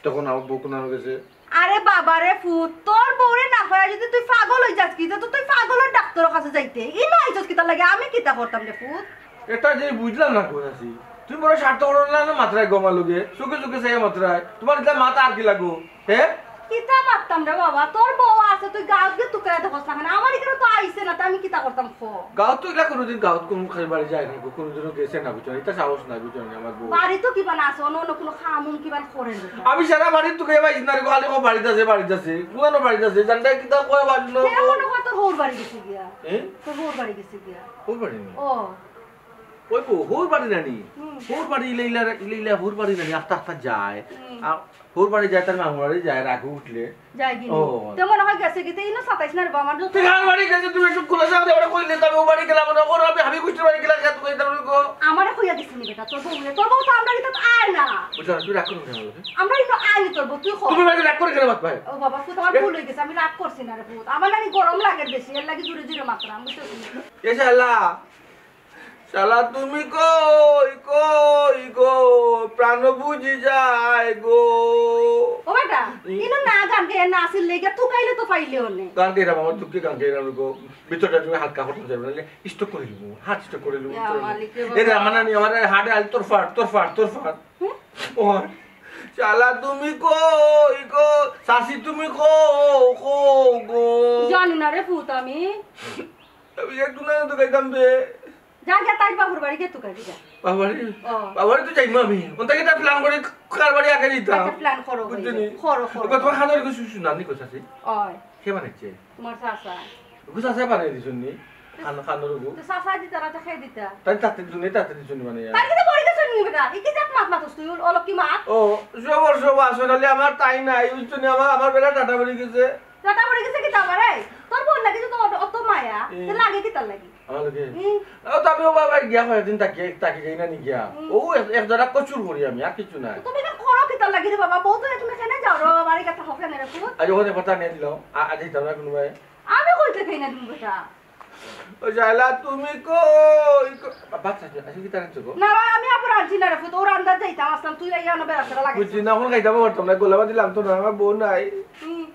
তখন আমার বউ কোন গেছে? আরে বাবা রে পুত, তোর বউরে না পাইয়া যদি তুই পাগল হই যাস কি, তো তুই পাগলের ডাক্তারের কাছে যাইতে। ইনো আইছস কিতা লাগে? আমি কিতা করতাম রে পুত? এটা যে বুঝলাম না কোন আছি। তুমি বড় স্বার্থ করো না, না মাত্রায় গমা লগে। চোখে চোখে চাইয়া মাত্রায়। তোমার ইটা মাথা আর কি লাগো? হে? কিতা মাততাম রে বাবা? তোর বউ আছে, তুই গাঁওত গিয়া তুকাইয়া দেখস না কেনে? আমার এখানে তো আইছে না, তে আমি কিতা করতাম ক? গাঁওত তো ইলা কোনোদিন গাঁওত কোনো খালি বাড়ি যায় না গো, কোনোদিনও গেছে না, বুঝছো? ইটা সাহস নাই, বুঝছো নি, আমার বউ। বাড়িত কিবা না আছে, অন্য অন্য কোনো কাম উম কিবা করে নি? আমি সারা বাড়িত তুকাইয়া পাইছি না রে গো, খালি কয় বাড়িত আছে, বাড়িত আছে। কোন বাড়িত আছে? জানতে কিতা কয় বাড়ি না কে গো? মনে কয় তোর হউর বাড়ি গেছে গিয়া। এ? তোর হউর বাড়ি গেছে গিয়া। হউর বাড়ি নি? ও। ওই বউ, হউর বাড়ি নানি? হুম। হউর বাড়ি ইলা ইলা, ইলা ইলা হউর বাড়ি নানি, আস্তে আস্তে যায়। হুম। আর হউর বাড়ি যায়, তার মামুর বাড়ি যায়, রাগে উঠলে। যায় কি নি? ও। তে মনে হয় গেছে কি, তে ইনো সাতাইশ না রে বাবা, আমার তো তুই কার বাড়ি গেছে, তুমি একটু খুলে যাও, আমরা কইলে তবে ও বাড়ি গেলাম না, ওর আমি হাবি গুষ্টির বাড়ি গেলাম, গেলাম, তুই তার গো। আমারে কইয়া দিছিস নি বেটা, তোর বউরে, তোর বউ তো আমরা ইতা আয় না। বুঝছো না, তুই রাগ করো কেন বলো? আমরা ইনো আয় নি তোর বউ, তুই ক। তুমি বাড়ি রাগ করে কেন মাত ভাই? ও বাবা, পুত, আমার এ- ভুল হয়ে গেছে, আমি রাগ করছি না রে পুত, আমার নানি গরম লাগে বেশি, এর লাগি জুরে জুরে মাতরাম, বুঝছো নি? এ শালা, শালা তুমি কই, কই গো, প্রাণ বুঝি যায় গো। ও বেটা, হুম। ইনো না গান গেয়ে না আসিল লেগে তুকাইলে তো পাইলে অনে। গান গেয়ে না, আমার দুঃখে গান গেয়ে না গো। ভিতরটা তুমি হালকা করতে যাবে, নাহলে স্ট্রোক করে নিবো, হার্ট স্ট্রোক করে নিবো, ইয়া ভিতরে নিবো। মালিক রে এ রে, বাবা। আমার নানি, আমার হার্টে আইল তোর ফাট, তোর ফাট, তোর ফাট। হুম? ও, শালা তুমি কই গো, শাশি তুমি কো, কো গো। জানি না রে পুত আমি। আমি একটু না তো খাইতাম রে। যা, যা, তাই বাবুর বাড়ি গিয়া তুকাবি যা। বাবারে, ও। বাবারে তো যাইমু আমি। কোন থেকে তা প্ল্যান করে কার বাড়ি আগে দিতাম? আচ্ছা, প্ল্যান করো, বুঝছো নি? করো, করো। ওকে তোমার খানার কিছু শুনানি কথা আছে? ওই। কে বানাইছে? তোমার চাচা। ওকে চাচা বানাই দিছুন নি? খান-, খানোর ওগো। তো চাচা দিতা না তো খেয়ে দিতা। তাই তাতে দিছুন নি, তাতে দিছুন নি মানে? তাই কিন্তু মরে গেছে নি বেটা। এই কি জাত মাত মাতস তুই? অলক্ষী মাত। ও, সব ওর সব আসো, নাহলে আমার তাই নাই। বুঝছো নি? আমার, আমার বেটা টাটা বেরিয়ে গেছে। টাটা বেরিয়ে গেছে কি তা আমার? এই, তোর বউর লাগি তো তোর অত মায়া। এই। তো লাগে কি তার লাগি? আমার লগে? হুম। ও, তো আমি ও বাবা গিয়া কয়েকদিন তাকিয়ে, তাকিয়ে যাই না নি গিয়া। হুম। ও এক, এক জায়গা কচুর করি আমি, আর কিছু নাই। তো তুমি এখন করো কি তা? লাগি রে বাবা, বউ তো তুমি কেনে যাও রে বাবা, বাড়ি কথা হবে না রে পুত। আজ ওখানে কথা নিয়ে দিল, আ- আজ এই ধরনের কোনো ভাই। আমি কইতে খাই না তুমি বেটা। ও শালা, তুমি কই? কই? বাচ্চা আছে, আছে কি তার আনছো গো? না বাবা, আমি আবার আনছি না রে পুত, ওর আন্দাজ যাইতাম আসলাম, তুই আইয়া না বেড়াতে লাগে। বুঝছি না, এখন খাইতে পারতাম না, গোলা বাঁধিলাম তো না, আমার বউ নাই। হুম।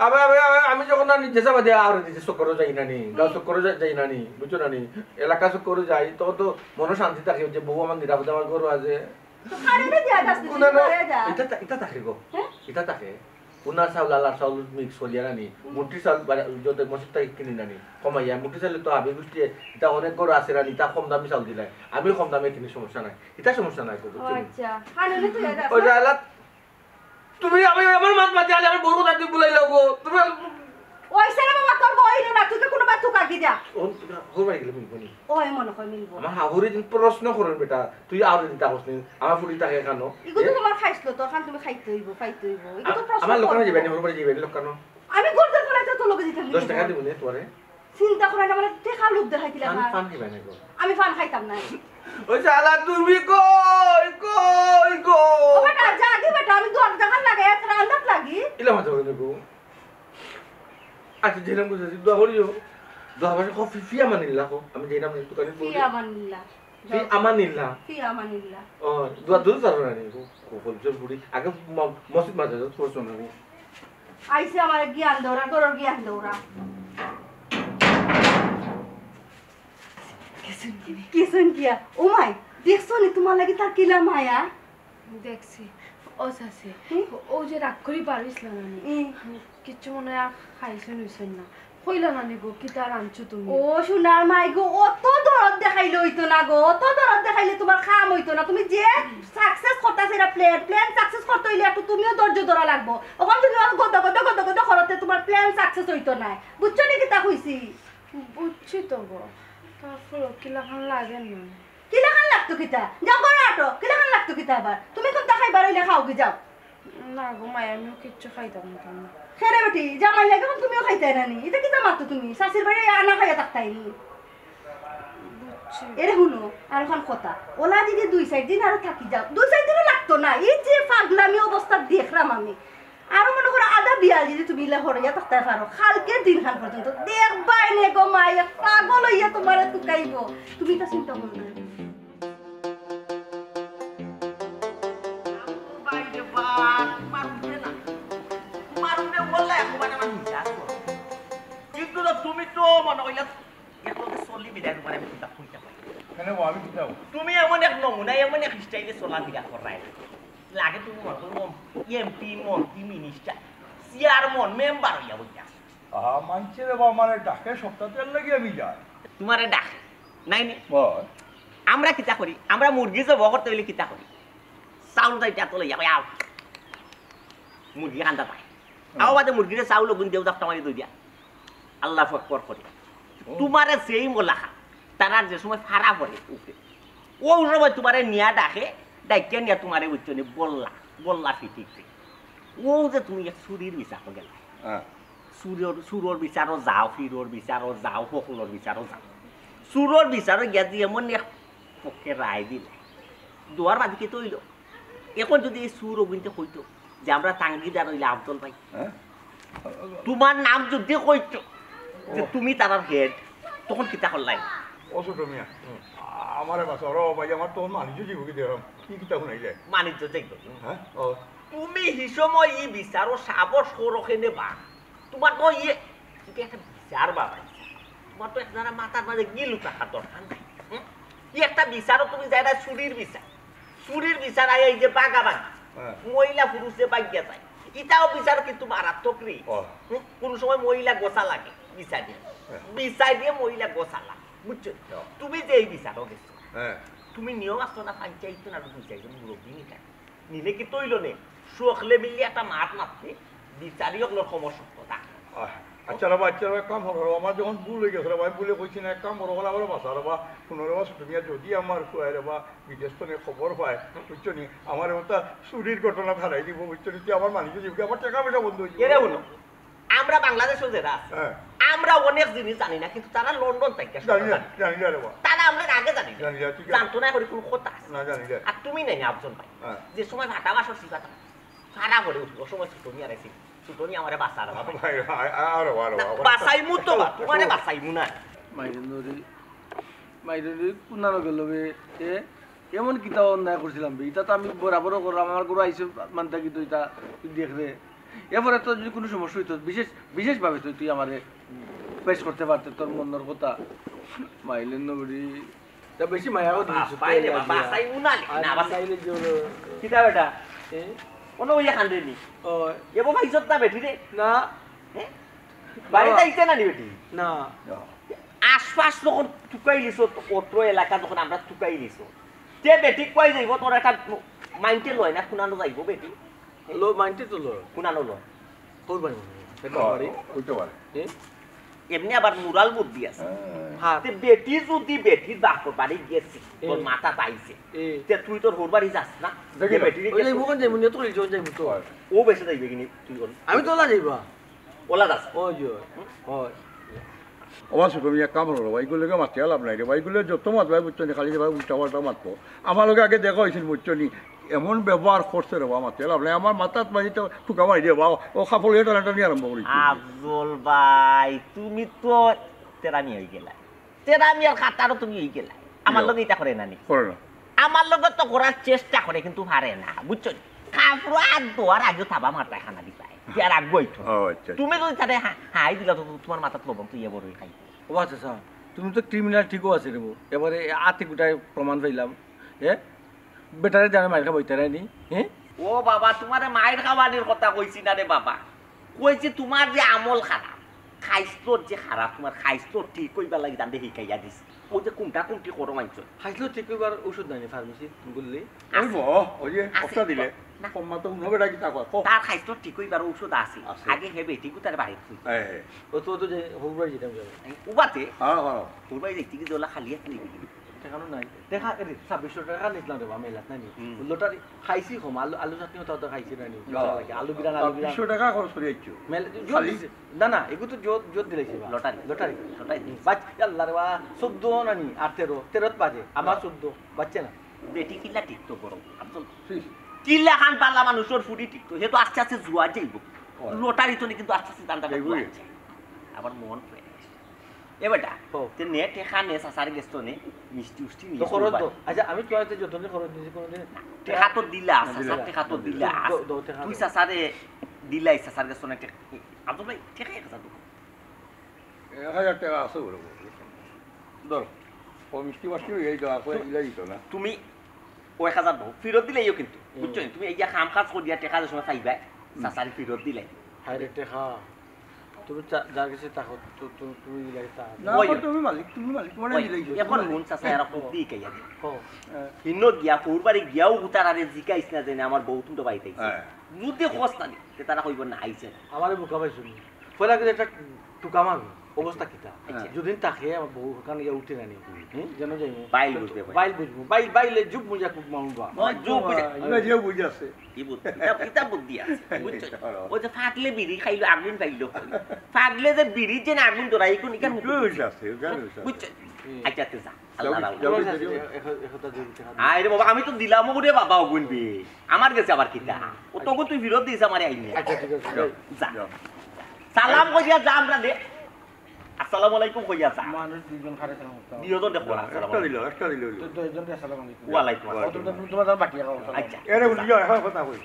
আবে, আবে, আবে, আমি যখন না নিজে যাবা দিয়া আর নিজে চক্করও যাই না নি, গাঁও হুম। চক্করও যাই, যাই না নি, বুঝছো না নি? এলাকা চক্করও যাই, তখন তো মনে শান্তি থাকে যে বউ আমার নিরাপদে আমার ঘরও আছে। তো কারেন্টে দিয়া যাস নি, কোনো না, তুই ঘরে যা। এটা থা-, এটা থাকে গো। হ্যাঁ? এটা থাকে। উনার চাউল, আলার চাউল মিক্স করিয়া রানি, হুম। মুটি চাউল বারা-, যত মসজিদ থেকে কিনি নানি, কমাইয়া। মুটি চাউলে তো হাবি গুষ্টি, এটা অনেক ঘর আছে রানি, তা কম দামি চাউল দিলাই। আমি কম দামে কিনি, সমস্যা নাই। এটা সমস্যা নাই গো, ও বুঝছো নি? আচ্ছা। কারেন্টে তুই যা যাস ওই না? যে আলাত তুমি, আমি আমার মাত মাতি আলে আমার বউর কথা তুই বুলাইলাও গো। তুমি ওই সেরে বাবা, তোর বউ অইলো না, তুই তো কোনো বার তুকাকি যা। ও, হো বাড়ি গেলে মিলবো নি? ওই মনে হয় মিলবো। আমার হাহুরে দিন প্রশ্ন করেন বেটা, তুই আর দিন তাকস নি, আমার ফুড়ি থাকে কেন? ইগু তো এ? তোমার খাইছিল, তোর খান তুমি খাইতে হইব, খাইতে হইব। ইগু তো আ-, প্রশ্ন আমার লোকানো করবো। যাবে নি, আমার বাড়ি যাবে নি লোকানো। আমি গর্দন ফেলাইতে তো লগে দিতাম নি। দশ টাকা দিব নি তোমারে? চিন্তা করে না, মানে টেকা লোভ দেখাইতে আমি লেখা। পান খাইবা না গো। আমি পান খাইতাম না। ওই শালা তুমি কই, কই গো? ও বেটা, জাগি বেটা, আমি দরজাখান লাগাই, এত রান্দাত লাগি। ইলা মাথা বলে গো। আচ্ছা, যেরকম বুঝেছি, দোয়া করিও। দোয়া করে কফি ফি আমানিল্লাহ কো। আমি যেরকম দোকানে বলি। ফি আমানিল্লাহ। ফি আমানিল্লাহ। ফি আমানিল্লাহ। ও, দোয়া দূর যাবো না নি গো। কফল জোর বুড়ি। আগে ম-, মসজিদ মাদ্রাসা পড়ছো না নি? আইছে আমার জ্ঞান দৌড়া, গরুর জ্ঞান দৌড়া। কিসুন কিয়া? ও মাই, দেখছো নি তোমার লাগি তার কিলা মায়া? দেখছি। ও চাচি, হুম? ও যে রাগ করি পারিস না নি। হুম। কিচ্ছু মনে হয় আর খাইছইন হইছইন না। কইলা না নি গো, কিতা রানছো তুমি? ও সোনার মাই গো, অত দরদ দেখাইলে হইতো না গো, অত দরদ দেখাইলে তোমার কাম হইতো না। তুমি যে সাকসেস করতাছ এরা প্ল্যান, প্ল্যান সাকসেস করতে হইলে একটু তুমিও ধৈর্য ধরা লাগবো। ওখান তুমি আর গদ গদ গদ গদ করতে তোমার প্ল্যান সাকসেস হইতো না। বুঝছো নি কিতা কইছি? বুঝছি তো গো, তারপর কিলাখান লাগে না। কিলাখান লাগতো কিতা? যাও ঘরে আটো, কিলাখান লাগতো কিতা আবার? তুমি কোনটা খাইবার হইলে খাও কি যাও। না গো মাই, আমিও কিচ্ছু খাইতাম না তুমি। খেরে বেটি, জামাই লাগে এখন তুমিও খাইতাই না নি। এটা কিতা মাতো তুমি? শাশির বাড়ি আনা খাইয়া থাকতাই নি। বুঝছি। এরে হুনো, আর ওখান কথা। ওলা যদি দুই চাইর দিন আরো থাকি যাও। দুই চাইর দিনও লাগতো না। এই যে পাগলামি অবস্থা দেখলাম আমি। আরো মনে করো আধা বিয়াল যদি তুমি ইলা হরিয়া থাকতে পারো, কালকে দিন খান পর্যন্ত দেখবাই নে গো মাই, এক পাগল হইয়া তোমারে তুকাইবো। তুমি তা চিন্তা করো না। বাইরে বা, তোমার উঠে না। তোমার উঠে বললে একবার আমার নিজে আসবো। কিন্তু তো তুমি তো মনে কইলে একলগে চলি বিদায় তোমার আমি কিতা কইতা পারি। কেন গো, আমি কিতা? তুমি এমন এক নমুনা, এমন এক স্টাইলে চলাফেরা করায়। লাগে তুমি মনে করো এমপি, মন্ত্রী, মিনিস্টার, চেয়ারম্যান, মেম্বার হইয়া বইয়া আছো। আহা, মানছে রে বা, মানে ডাকে সপ্তাহ তেল লাগি আমি যাই। তোমারে ডাকে, নাই নি? বল। আমরা কিতা করি? আমরা মুরগি জব করতে হইলে কিতা করি? চাউল চাইটা তো লইয়া কই, "আও।" মুরগি কান্দা পায়। হুম। আও বাদে মুরগিরে চাউল গুন দেও, দাফটা মারি দই দিয়া। আল্লাহু আকবার করে। ও। তোমারে সেই মোলাখা, তারার যে সময় ফাড়া পড়ে উপরে, ও সময় তোমারে নিয়া ডাকে, ডাকিয়া নিয়া তোমারে বুঝছো নি, বললা, বললা ফিটিক ফিট। ও যে তুমি এক চুরির বিচারো গেলা। হ্যাঁ। চুরর, চুরর বিচারো যাও, ফিরর বিচারো যাও, হকলর বিচারো যাও। চুরর বিচারো গিয়া যে এমন এক পক্ষে রায় দিলে, দুয়ার বাদে কিতা অইলো? এখন যদি এই চুর অগুইন্তে কইতো যে আমরা তাঙ্গিদার অইলে আফজল ভাই, হ্যাঁ? তোমার নাম যদি কইতো যে ও। তুমি তারার হেড, তখন কিতা করলাই? ও ছোট মিয়া, হুম। আমারে বাঁচাও রে ভাই, আমার তখন মানিজ্য জীবকে দেখলাম, কি কিতা শুনাইলে? মানিজ্য দেখবো। হ্যাঁ? ও। তুমি হি সময় ই বিচারো সাবস করো কেনে বা? তোমার তো ইয়ে, তুমি একটা বিচার বাবা, তোমার তো এক জানা মাথার মাঝে গিলু থাকার দরকার নাই। হুম? ই একটা বিচারো তুমি যাইরা চুরির বিচার, চুরির বিচার আয় এই যে বাগাবাগি, হ্যাঁ। মহিলা পুরুষে বাগিয়া যায়, ইটাও বিচার কিন্তু মারাত্মক রে। ও। হুম? কোন সময় মহিলা গোসা লাগে বিচার দিয়ে, হ্যাঁ। বিচার দিয়ে মহিলা গোসা লাগে, বুঝছো? হ্যাঁ। তুমি যে এই বিচারো গেছো, হ্যাঁ। তুমি নিয়ম আসতো না, পঞ্চায়েত না, তুমি চাইছো মুরব্বী নিকা। নিলে কি তৈল নে? সকলে মিলে একটা মাত মাতলে বিচারি অকলর খবর সত্য থাকে। আহ, আচ্ছা রে বা, আচ্ছা রে বা, এক কাম করো, আমার যখন ভুল হয়ে গেছে রে বা, আমি ভুলে কইছি না, এক কাম করো, ওরা বলে বাসা রে বা, শুনো রে বা, তুমি আর যদি আমার ফুয়ায় রে বা, বিদেশ তো নিয়ে খবর পায়, বুঝছো নি? আমার ওটা চুরির ঘটনা ফালাই দিব, বুঝছো নি? তুই আমার মানিজ্য জীবকে আমার টাকা পয়সা বন্ধ হয়ে যাবে। এরে বলো, আমরা বাংলাদেশো যেরা আছি, হ্যাঁ। আমরা অনেক জিনিস জানি না, কিন্তু তারা লন্ডন থাকি জানি না, জানি না রে বাবা। তারা আমরা আগে জানি না। জানি না, ঠিক আছে। জানতো না করি কোনো কথা আছে। না, জানি না। আর তুমি নাই না, আফজল ভাই। হ্যাঁ। যে সময় ভাটা বাসর শিখা, তারা পরে উঠবো, সময় ছুটো নিয়ে আর আছি। ছুটো নিয়ে আমারে বাঁচা রে বাবা। ভাই, আ-, আ-, আরো, আরো, না, আরো। বাঁচাইমু তো বা, তোমারে বাঁচাইমু না। মাইরে নরি, মাইরে নরি, কোনানো গেল বে? এ, এমন কিতা অন্যায় করছিলাম বে? ইটা তো আমি বরাবরও করলাম, আমার গরু আইসে মানতা কিন্তু ইটা তুই দেখ রে। এরপরে তো যদি কোনো সমস্যা হইতো, বিশেষ, বিশেষভাবে তুই, তুই আমারে পেশ করতে পারতে তোর মনর কথা। মাইলে নরি, তা বেশি মায়াও দিস, বাবা, বাইরে বাবা, বাসাই উনালি, আর না, বাসাই। মাইলে জোর। কিতা বেটা? এ? কোনো ওই খান রে নি? ও। এ বাবা, ইজ্জত না বেটি রে? না। হ্যাঁ? বাড়িতে বাবা। আইছে না নি বেটি? না। আশপাশ যখন তুকাই লিছো, অত্র এলাকা যখন আমরা তুকাই লিছো, তে বেটি কই যাইব? তোর একটা মাইন্ডে লয় না, কুনানো যাইব বেটি? লো, মাইন্ডে তো লো। কুনানো লয়? তোর বাড়ি মনে হয়। এটা বাড়ি? হইতে পারে। এ? এমনি আবার মুরাল বুদ্ধি আছে। হ্যাঁ। হ্যাঁ। তে বেটি যদি বেটির বাপর বাড়ি গেছি, তোর এ। মাথা পাইছে, এ। তে তুই তোর হউর বাড়ি যাস না? দেখি যে না। বেটিরে ওই গেছে। যাইবো কোন যাইবো? নিয়ে তো করি, যাইবো তো। হয়। ও বেশি যাইবে কিনি তুই কোন? আমি তো ওলা যাইবা। ওলা যাস। ওই যে, ওই। ওবা ছোট মিয়া, কাম হলো, ওইগুলোকে মাতিয়া লাভ নাই রে, ওইগুলো যত মাতবায় বুঝছো নি, খালি যে ভাই উল্টা পাল্টা মাতবো। আমার লগে আগে দেখা হয়েছিল বুঝছো নি, এমন ব্যবহার করছে রে বাবা, মাতিয়া লাভ নাই। আমার মাথাত মারি তো ঠুকা মারি দিয়ে বাবা, ও খাপড় ইয়ে টানাটানি আরম্ভ করি। আফজল ভাই, তুমি তো তেরামি হয়ে গেলা, তেরামি আর খাতারও তুমি হয়ে গেলা। আমার ইয়ো। লগে এটা করে না নি? করে না। আমার লগে তো করার চেষ্টা করে, কিন্তু পারে না, বুঝছো নি? কাপড় আর ধোয়ার আগেও থাবা মারতায় খানা দিবায়, কি আর আগুয়াই তো। ও, আচ্ছা। তুমি যদি তারে হা-, হাই দিলা তো তোমার মাথাত লবণ তো ইয়ে বড়ই খাই। ও আচ্ছা, আচ্ছা, তুমি তো ক্রিমিনাল ঠিকও আছে রে বউ, এবারে আতে গুটায় প্রমাণ পাইলাম। এ বেটারে জানে মাইর খাবাইতে রায়নি। হ্যাঁ? ও বাবা, তোমারে মাইর খাওয়ানির কথা কইছি না রে বাবা, কইছি তোমার যে আমল খারাপ, খাইছলত যে খারাপ, তোমার খাইছলত ঠিক কইবার লাগি তানরে হিকাইয়া দিছি। ওই যে কুন্টা কুন্টি করো মানছো। খাইছলত ঠিক কইবার ওষুধ নাই নি ফার্মেসি গুল্লি? ওই আছে। ব-, ওই যে আছে। কষ্ট দিলে, না। কম মাত্র হুনো বেটা কিতা কয়, কও। তার খাইছলত ঠিক কইবার ঔষধ আছে। আছে। আগে হে বেটি গুতার বাড়িত কই। হ্যাঁ, হ্যাঁ। ও তো, তো যে হউর বাড়ি যেতাম যাবে। এই উবাতে? হ্যাঁ, হ্যাঁ। হউর বাড়ি দেখতে কি দোলা খালি আছে নাকি? টেকানো নাই। টেকা, এ রে, ছাব্বিশশো টেকা নিছিলাম রে বা, মেলাত নাই নি? হুম। লটারি খাইছি কম, আলু, আলু চাটনি ওটা তো খাইছি না নি? হ্যাঁ। আলু বিরান, আলু বিরান। ছাব্বিশশো টেকা খরচ করি আইছো। মেলা, জোর খালি? দিছে। না, না, এগু তো জোর, জোর দিলাইছি বা। লটারি। লটারি। লটারি। বাচ, আল্লাহ রে বা, চোদ্দ না নি, আর তেরো, তেরোত বাজে, আমার হ্যাঁ। চোদ্দ, বাজছে না। বেটি কিলা ঠিক তো করো, আব্দুল। ঠিক। কিলা খান পাল্লা মানুষর ফুটি ঠিক তো, হে তো আস্তে আস্তে জুয়া যাইব। হয়। লটারি তো নি কিন্তু আস্তে আস্তে দান্দা যাইব জুয়া রে। যাইব। আবার মন fresh। এ বেটা, হো। তে নে টেকা নে চাচার গেছ তো নে, মিষ্টি উষ্টি নিয়ে তো খরচ করবা। দো। আচ্ছা, আমি তোমার তো যতদিন খরচ দিছি কোনোদিন টেকা তো দিলা, না, দিলা। চাচার টেকা তো দিলা। দো, দো, টেকা তুই দো। চাচারে দিলাই, চাচার গেছ তো নে টেকা। আব্দুল ভাই, টেকা এক হাজার দো। এক হাজার টেকা আছে বলে বলে। ধরো, ও মিষ্টি মাষ্টি হয়ে যাইতো, আর কই ইলা দিত না। তুমি ও এক হাজার দো, ফিরত দিলাইও কিন্তু, হুম। বুঝছো নি? তুমি এই যে কাম কাজ করিয়া টেকা যে সময় পাইবায়, হুম। চাচারে ফিরত দিলাই। হায় রে টেকা, তুমি চা-, যার কাছে থাকো, তু-, তু-, তুমি ইলাই তা। না, ওই। আবার তুমি মালিক, তুমি মালিক, তোমার ওই, দিলাই। এখন মন চাচা এরা খুব দিক আইয়া দিল। হো। হ্যাঁ। হিনো গিয়া, হউর বাড়ি গিয়াও উতারারে জিকাইস না যে আমার বউ তুমি তো বাড়িতে আইছে। হ্যাঁ। যদি খোঁজ না দিতে, তারা কইব না আইছে না। আমারে বোকা পাইছো নি? পয়লা কিন্তু একটা টুকা মারবো, অবস্থা কিতা? আচ্ছা। যদিন তাকে আমার বউ ওখানে গিয়া উঠে না নি, হুম। হুম, যেন যাইমু। বাইল বুঝবে ভাই। বাইল বুঝবো। বাইল, বাইলে জুব মুজা খুব মামুবা। ওই জুব মুজা। ইবা যে বুঝ আছে। কি বুদ্ধি? ইতা, ইতা বুদ্ধি আছে। বুঝছো? ওই যে ফাগলে বিড়ি খাইলো, আগুন পাইলো। ফাগলে যে বিড়ি যে না আগুন ধরাই, কোন ইখান একটু বুঝ আছে, ওখানে বুঝ আছে। বুঝছো? হুম। আচ্ছা, তে যা। আল্লাহ যাও, রাখো। যাও, যাও, যাও। এখন, এখন তো দিন দেখা আয় রে বাবা, আমি তো দিলাম ওরে বাবা, অগুন বে। আমার গেছে আবার কিতা? হুম। ও তখন তুই ফিরত দিস আমারে আইনে। আচ্ছা, ঠিক আছে। যাও, যা। যাও। সালাম কইয়া যা আমরা দে। আসসালামু আলাইকুম কইয়া যা। মানুষ দুইজন খাড়ে থাকো। দুইজন দেখো, যা, আসসালামু একটা আলাইকুম। দিল, একটা দিল, দিল। তো, তো একজন দিয়ে আসসালামু আলাইকুম। ওয়ালাইকুম আসসালাম। ও, তো, তো, তোমার বাকি রাখো, আসসালামু আচ্ছা। আলাইকুম। এরে, উনি এখন কথা কই।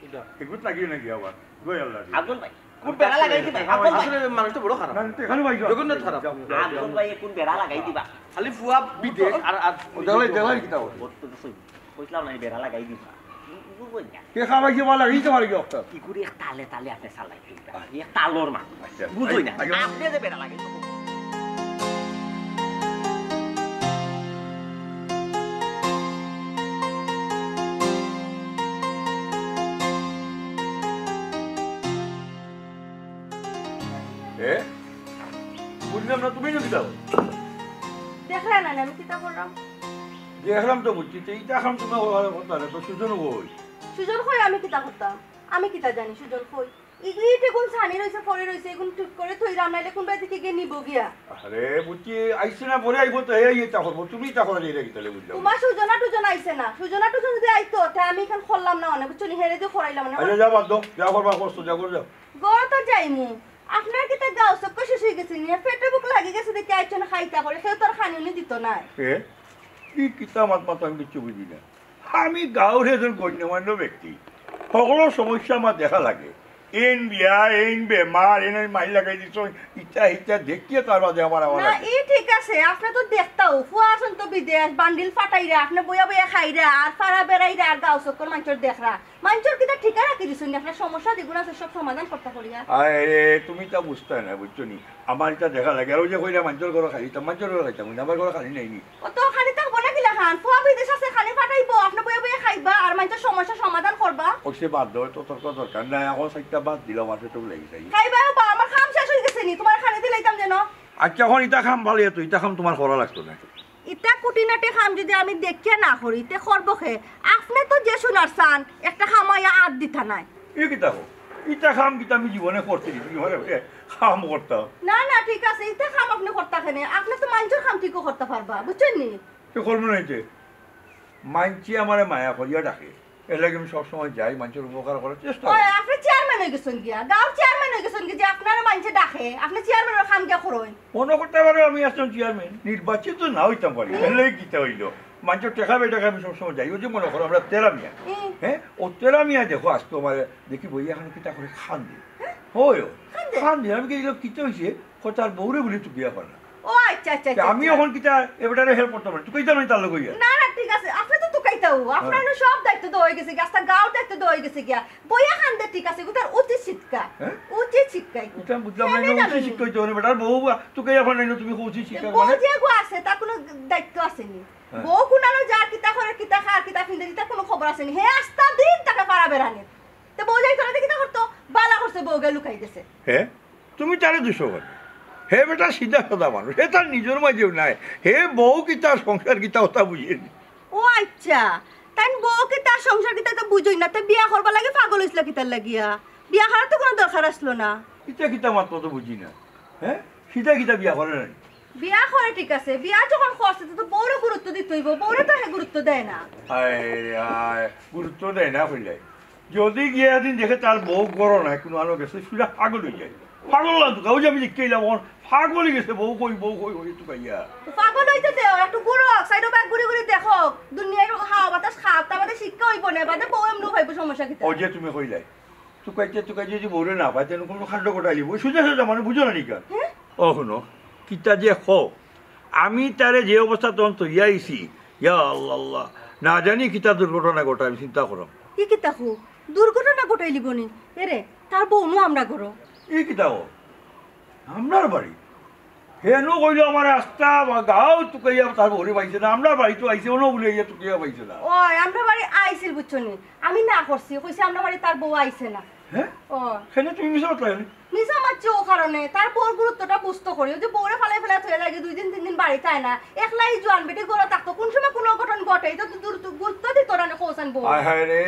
এটা। এগুত লাগিয়ে নাকি আবার? গো আল্লাহ রে। আব্দুল ভাই, কোন বেড়া লাগাই দিবা? আব্দুল ভাই। আসলে মানুষটা বড় খারাপ। না, না, এখানে ভাই যাও। জঘন্য খারাপ। যাও, যাও, আব্দুল যাও। ভাই, কোন বেড়া লাগাই দিবা? খালি ফুয়া বিদেশ আর, আর ও, দেলাই, দেলাই কিতা বলে? কইছিলাম না, এই বেড়া লাগাই দিবা। বুঝবো না। কে খাওয়াই যে বলা, এই তো মারি গিয়ে একটা। কি করে এক তালে তালে আপনি চালাই দিবা? এক তালর মা। আচ্ছা। বুঝবো না। আচ্ছা। আপনি যে বেড়া লাগাই দিবা। এ? বুঝলাম না, তুমি যদি দাও। দেখলে না, আমি কিতা করলাম? দেখলাম তো বুঝছি, তো এইটা এখন তুমি ওভাবে করতে পারে, তো সুজন কই? সুজন কই আমি কিতা করতাম? আমি কিতা জানি সুজন কই? ইগুলি ইটা কোন ছানি রইছে, পড়ি রইছে, এগুন ঠিক করি থইরাম, নাইলে কোন বাড়ি থাকি গিয়া নিবো গিয়া। আরে বুঝছি, আইছে না, পরে আইবো তো, এই ইটা করবো, তুমি ইটা করে এটা কিতা বুঝলাম না। তোমার সুজনা টুজনা আইছে না, সুজনা টুজনা যদি আইতো, তে আমি ইখান করলাম না অনে, বুঝছো নি, হেরে দিয়া করাইলাম না। আচ্ছা, যাও, বাদ দাও, যা করবা করছো, যা করে যাও। ঘরো তো যাইমু, আপনার কিতা গাউ চক্কর শেষ অই গেছে নি, পেটে ভুক লাগি গেছে দেখি আইছো না খাইতা করি, কেউ তো আর খানি উনি দিত নায়। এ? কি কিতা মাত মাতো আমি কিচ্ছু বুঝি না। আমি গাউর একজন গণ্যমান্য ব্যক্তি, হকলর সমস্যা আমার দেখা লাগে। এইন বিয়া, এইন বেমার, এইন মাইর লাগাই দিছো, ইটা ইটা দেখিয়া তার বাদে আমার আমার না, লাগে। ই ঠিক আছে, আপনে তো দেখতাউ, ফুয়া আছইন তো বিদেশ, বান্ডিল ফাটাইরা, আপনে বইয়া বইয়া খাইরা, আর ফাড়া বেড়াইরা, আর গাউ চক্কর মানষর দেখরা। মানষর কিতা ঠিকা রাখি দিছইন নি, আপনার সমস্যা যেগুন আছে সব সমাধান করতা করিয়া। আরে, তুমি তা বুঝতায় না, বুঝছো নি? আমার ইটা দেখা লাগে, আর ওই যে কইরা মানষর ঘরো খালি, তা মানষর ঘরো খাইতাম, আমার ঘরো খালি নাই নি। ও তো খালি থাকবো না কিলা খান? ফুয়া বিদেশ আছে, খালি ফাটাইবো, আপনে বইয়া বইয়া খাইবা, আর মানষর সমস্যা সমাধান করবা। ও সে বাদ দাও, তো তর্ক দরকার নাই, এখন সাইডটা বাদ দিলাম, আর তো লাগি যাই। খাইবা বা আমার কাম শেষ অই গেছে নি, তোমার খানি দিলাইতাম যেন। আচ্ছা, এখন ইটা কাম ভালো তো, ইটা কাম তোমার করা লাগতো না। ইতা কুটিনাটি কাম যদি আমি দেখিয়া না করি, তে করবো কে? আপনে তো যে সোনার চান, একটা কাম আইয়া আত দিতা নায়। ই কিতা কও? ইতা কাম কিতা আমি জীবনে করছি নি? জীবনে কাম করতাম। না, না, ঠিক আছে, ইতা কাম আপনে করতা কেনে? আপনে তো মানষর কাম ঠিকও করতা পারবা, বুঝছইন নি? তো করবো না ইতে। মানষে আমারে মায়া করিয়া ডাকে। এর লাগি আমি সবসময় যাই, মানষর উপকার করার চেষ্টা করি। ওই, আপনে চেয়ারম্যান অই গেছইন গিয়া, গাউর চেয়ারম্যান অই গেছইন গিয়া যে আপনারে মানষে ডাকে, আপনে চেয়ারম্যানর কাম গিয়া করইন। মনো করতা পারো আমি একজন চেয়ারম্যান, নির্বাচিত না অইতাম পারি। হুম। এর লাগি কিতা অইলো? মানষর টেকা বেটেকা আমি সবসময় যাই। ওই যে মনো করো আমরা তেরা মিয়া। হুম। হ্যাঁ? ও তেরা মিয়া দেখো আজকে আমারে দেখি বইয়া খান কিতা করে কান্দে। হ্যাঁ? হয়, কান্দে? কান্দে। আমি কই, "ইলো কিতা অইছে?" কয়, "তার বউরে বুলি তুকিয়া পারে না।" ও আচ্ছা, আচ্ছা, তে আচ্ছা, আমি আচ্ছা। এখন কিতা এবারে help করতাম পারি? তুকাইতাম নায় তার লগে ইয়া? না, না, ঠিক আছে। আপনে তো তুকাইতাউ। আপনার হ্যাঁ। না সব দায়িত্ব দেওয়া অই গেছে গিয়া, আস্তা গাউর দায়িত্ব দেওয়া অই গেছে গিয়া। বইয়া কান্দে ঠিক আছে, ইগু তার উচিত শিক্ষা। হ্যাঁ? উচিত শিক্ষা ইগু। ইটা বুঝলাম না, কেনে ইনো জানো উচিত নি? শিক্ষা অইতে পারে, বেটার বউ বা তুকাইয়া পারে না, ইনো তুমি কও উচিত শিক্ষা বউ মানে? যে গু আছে, তার কোনো দায়িত্ব আছে নি? হ্যাঁ। বউ কুনানো যার কিতা করে, কিতা খার, কিতা ফিন্দে, ইতা কোনো খবর আছে নি? হে আস্তা দিন তাকে পারা বেড়ানি। তে বউ যাইতো না, তে কিতা করতো? বালা করছে, বউ গিয়া লুকাই গেছে। হ্যাঁ? তুমি তারে দুষো কেনে? হে বেটা সিধা সাদা মানুষ, হে তার নিজর মাঝেও নাই। হে বউ কিতা সংসার কিতা অতা বুঝে নি। ও আচ্ছা, তাইন বউ কিতা সংসার কিতা তো বুঝইন না, তে বিয়া করবার লাগি পাগল অইছলা কিতার লাগিয়া? বিয়া করার তো কোনো দরকার আছলো না। ইতা কিতা মাত তো বুঝি না, হ্যাঁ? সিধা কিতা বিয়া করে নাই? বিয়া করে ঠিক আছে, বিয়া যখন করছে তো, তো বউরে গুরুত্ব দিতে অইবো, বউরে তো হে গুরুত্ব দেয় না। হায় রে হায়, গুরুত্ব দেয় না কইলাই। যদি গিয়া এদিন দেখে তার বউ ঘরো নাই, কোনো আনো গেছে, সুজা পাগল অই যায়। পাগল না তো, কাউ যে আমি দেখতে এলাম, অখন পাগল অই গেছে, বউ কই, বউ কই, কই, তুকাইয়া। তো পাগল অইতে দেও, একটু ঘুরো, সাইডো ব্যাগ ঘুরি ঘুরি দেখো, দুনিয়ার হাওয়া বাতাস খাও, তার বাদে শিক্ষা অইবো না, বাদে বউ এমনেউ পাইবো, সমস্যা কিতা? ও যে তুমি কইলাই, তুকাইতে তুকাইতে যদি বউরে না পায়, তেন কোনো কাণ্ড ঘটাইলিবো, সুজা সুজা মানে বুঝো না নি কেনে? হ্যাঁ? ও হুনো, কিতা যে কও, আমি তারে যে অবস্থা তখন থইয়া আইছি, ইয়া আল্লাহ আল্লাহ, না জানি কিতা দুর্ঘটনা ঘটায়, আমি চিন্তা করো। ই কিতা কও? দুর্ঘটনা ঘটাইলিবো নি? এরে, তার বউ নু আমরার ঘরো। ই কিতা কও? আমরার বাড়ি? হেনু কইলো আমারে আস্তা বা গাউ তুকাইয়া তার বউরে পাইছে না, আমরার বাড়ি তো আইছে, অনো বুলে ইয়া তুকাইয়া পাইছে না। ওই, আমরার বাড়ি আইছিল বুঝছো নি? আমি না করছি, কইছে আমরার বাড়ি তার বউ আইছে না। হ্যাঁ? ও। কেনে তুমি মিছা মাতলা কেনে? মিছা মাতছি ও কারণে, তার বউর গুরুত্বটা বুঝতো করি। ওই যে বউরে ফালাই ফালাই থইয়া যায়, দুই দিন তিন দিন বাড়িত আয় না, একলাই জোয়ান বেটি ঘরো থাকতো, কোন সময় কোনো অঘটন ঘটে, ইতা তো দূর-, গুরুত্ব দিত না নি, কওছাইন বউ। হায় হায় রে,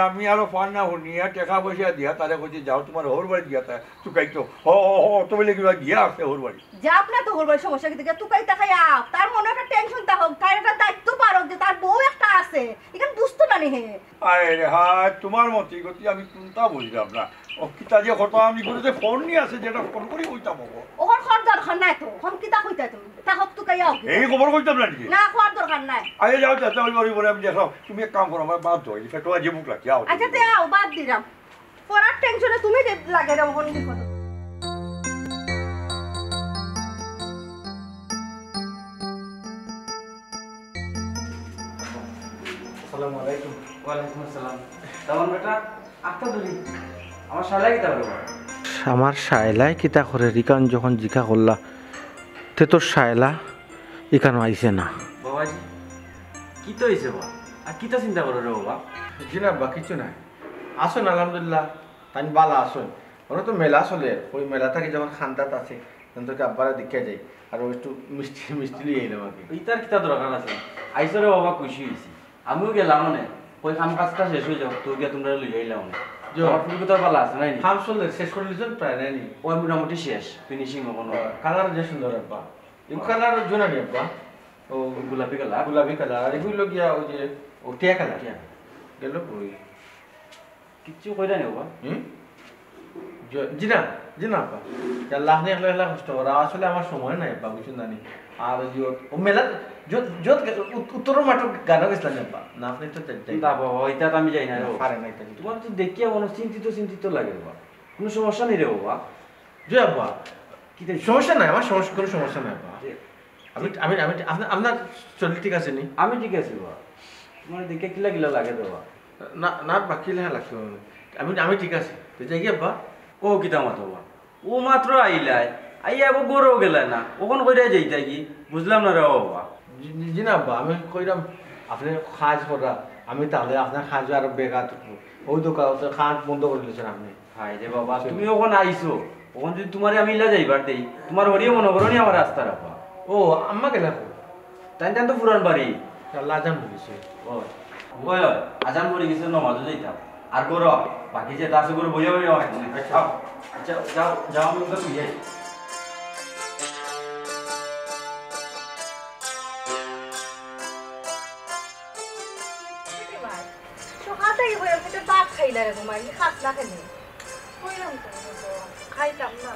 আমি আরো ফান না হুনিয়া টেকা পয়সা দিয়া তারে কইছি, "যাও তুমার হউর বাড়িত গিয়া তা তুকাইতো।" হ, হ, হ, তো বলে কিবা গিয়া আছে হউর বাড়ি। যাউক না তো হউর বাড়ি, সমস্যা কিতা? গিয়া তুকাই তাকাই আউক। তার মনো একটা tension থাকউক, তার একটা দায়িত্ব বাড়উক যে তার বউ একটা আছে, ইখান বুঝতো না নি হে। আয় রে হায়, তুমার মতি গতি আমি কুনতা বুঝলাম না। ও কিতা যে কথা আমি করে যে ফোন নি আছে, যেটা ফোন করি কইতাম ওগো। অখন কওয়ার দরকার নাই তো, অখন কিতা কইতায় তুমি? থাকউক তুকাইয়া আউক। এই খবর কইতাম না নি? না, কওয়ার দরকার নাই। আরে যাও, যাও, যাও, ওই বাড়ি বলে আমি দেখলাম। তুমি এক কাম করো, আমার বাদ দাও, এই পেটো আজ ভুক লাগছে, আও। আচ্ছা, তে আও, বাদ দিলাম। পড়ার tension-এ তুমি যে লাগে রে, অখন কি করো? আসসালামু আলাইকুম। ওয়ালাইকুম আসসালাম। দামান বেটা, আত্তা ধরি। আমার শালা কিতা করবো? আমার শালায় কিতা করে, রিকান যখন জিকা করলা, তে তো শালা ইখানো আইছে না। বাবাজি, কিতা অইছে বা? আর কিতা চিন্তা করো রে বাবা? জি না আব্বা, কিচ্ছু নাই। আছইন আলহামদুলিল্লাহ, তাইন বালা আছইন। অনো তো মেলা চলের, ওই মেলা থাকি যখন খান্দাত আছে, তখন তোকে আব্বারে দেখিয়া যাই, আর ওই একটু মিষ্টি মিষ্টি লইয়া আইলাম আর কি। ইতার কিতা দরকার আছে? আইছো রে বাবা, খুশি অইছি। আমিও গেলাম অনে, কই কাম কাজটা শেষ অই যাউক, তো গিয়া তুমরারে লইয়া আইলাম অনে। জি। আমার ফুলগুলো তো ভালা আছে, নাই নি? কাম চলে, শেষ করিলিছইন প্রায়, নাই নি? ওই মোটামুটি শেষ, ফিনিশিং অখনো। কালার যে সুন্দর আব্বা। এই কালার জোনা নি আব্বা? ও গোলাপি কালার। গোলাপি কালার। আর এগুলো গিয়া ওই যে ও টিয়া কালার। টিয়া। গেল কই? কিচ্ছু কইরা নি বাবা। হুম? জ-, জি না, জি না আব্বা। যা লাখ নিয়ে একলা একলা কষ্ট করা। আসলে আমার সময় নাই আব্বা, বুঝছইন না নি? আর ওই যে ও মেলা, যত, যত উত-, উত্তরর মাঠো গানও গেছিলাম আব্বা। না, আপনি তো যাই, যাই। না বাবা, ইতা তো আমি যাই না রে বাবা। পারে না ইতা। তোমার তো দেখিয়া মনে চিন্তিত চিন্তিত লাগে বাবা। কোনো সমস্যা নেই রে বাবা। জি আব্বা। কি তাই? সমস্যা নাই, আমার সমস্যা, কোনো সমস্যা নাই আব্বা। জি। আমি, আমি, আমি, আপনার, আপনার শরীর ঠিক আছে নি? আমি ঠিক আছি বাবা। তোমার দেখে কিলা কিলা লাগে তো বাবা? না, না, বাকি লেখা লাগতো না। আমি, আমি ঠিক আছি। তো যাই কি আব্বা? ও কিতা মাতো বাবা? ও মাত্র আইলায়, আইয়া আবার ঘরেও গেলায় না। অখন কইরা যাইতায় কি? বুঝলাম না রে বাবা। জি, জি, জি না আব্বা, আমি কইরাম, আপনি কাজ করা, আমি তাহলে আপনার কাজ আরো বেগা থাকবো। ওই দোকান, কাজ বন্ধ করে দিয়েছেন আপনি। হায় রে বাবা, তুমি অখন আইছো, অখন যদি তোমারে আমি ইলা যাইবার দেই, তোমার হরিয়ে মনে করো নি আমার রাস্তা রাখবা। ও, আম্মা গেলা কই? তাইন তান তো পুরান বাড়ি। আল্লাহ আজান পড়ি গেছে। ও, ওই, ওই, আজান পড়ি গেছে, নমাজও যাইতাম। আর করো, বাকি যেটা আছে করো, বইয়া বইয়া হয় না। আচ্ছা। আচ্ছা, যাও, যাও, আমি ওকে বুঝাই। সকাল থাকি কইরাম, পেটে ভাত খাইলা রে ঘুমাই, খাস না কেনে? কইরাম তো, খাইতাম না।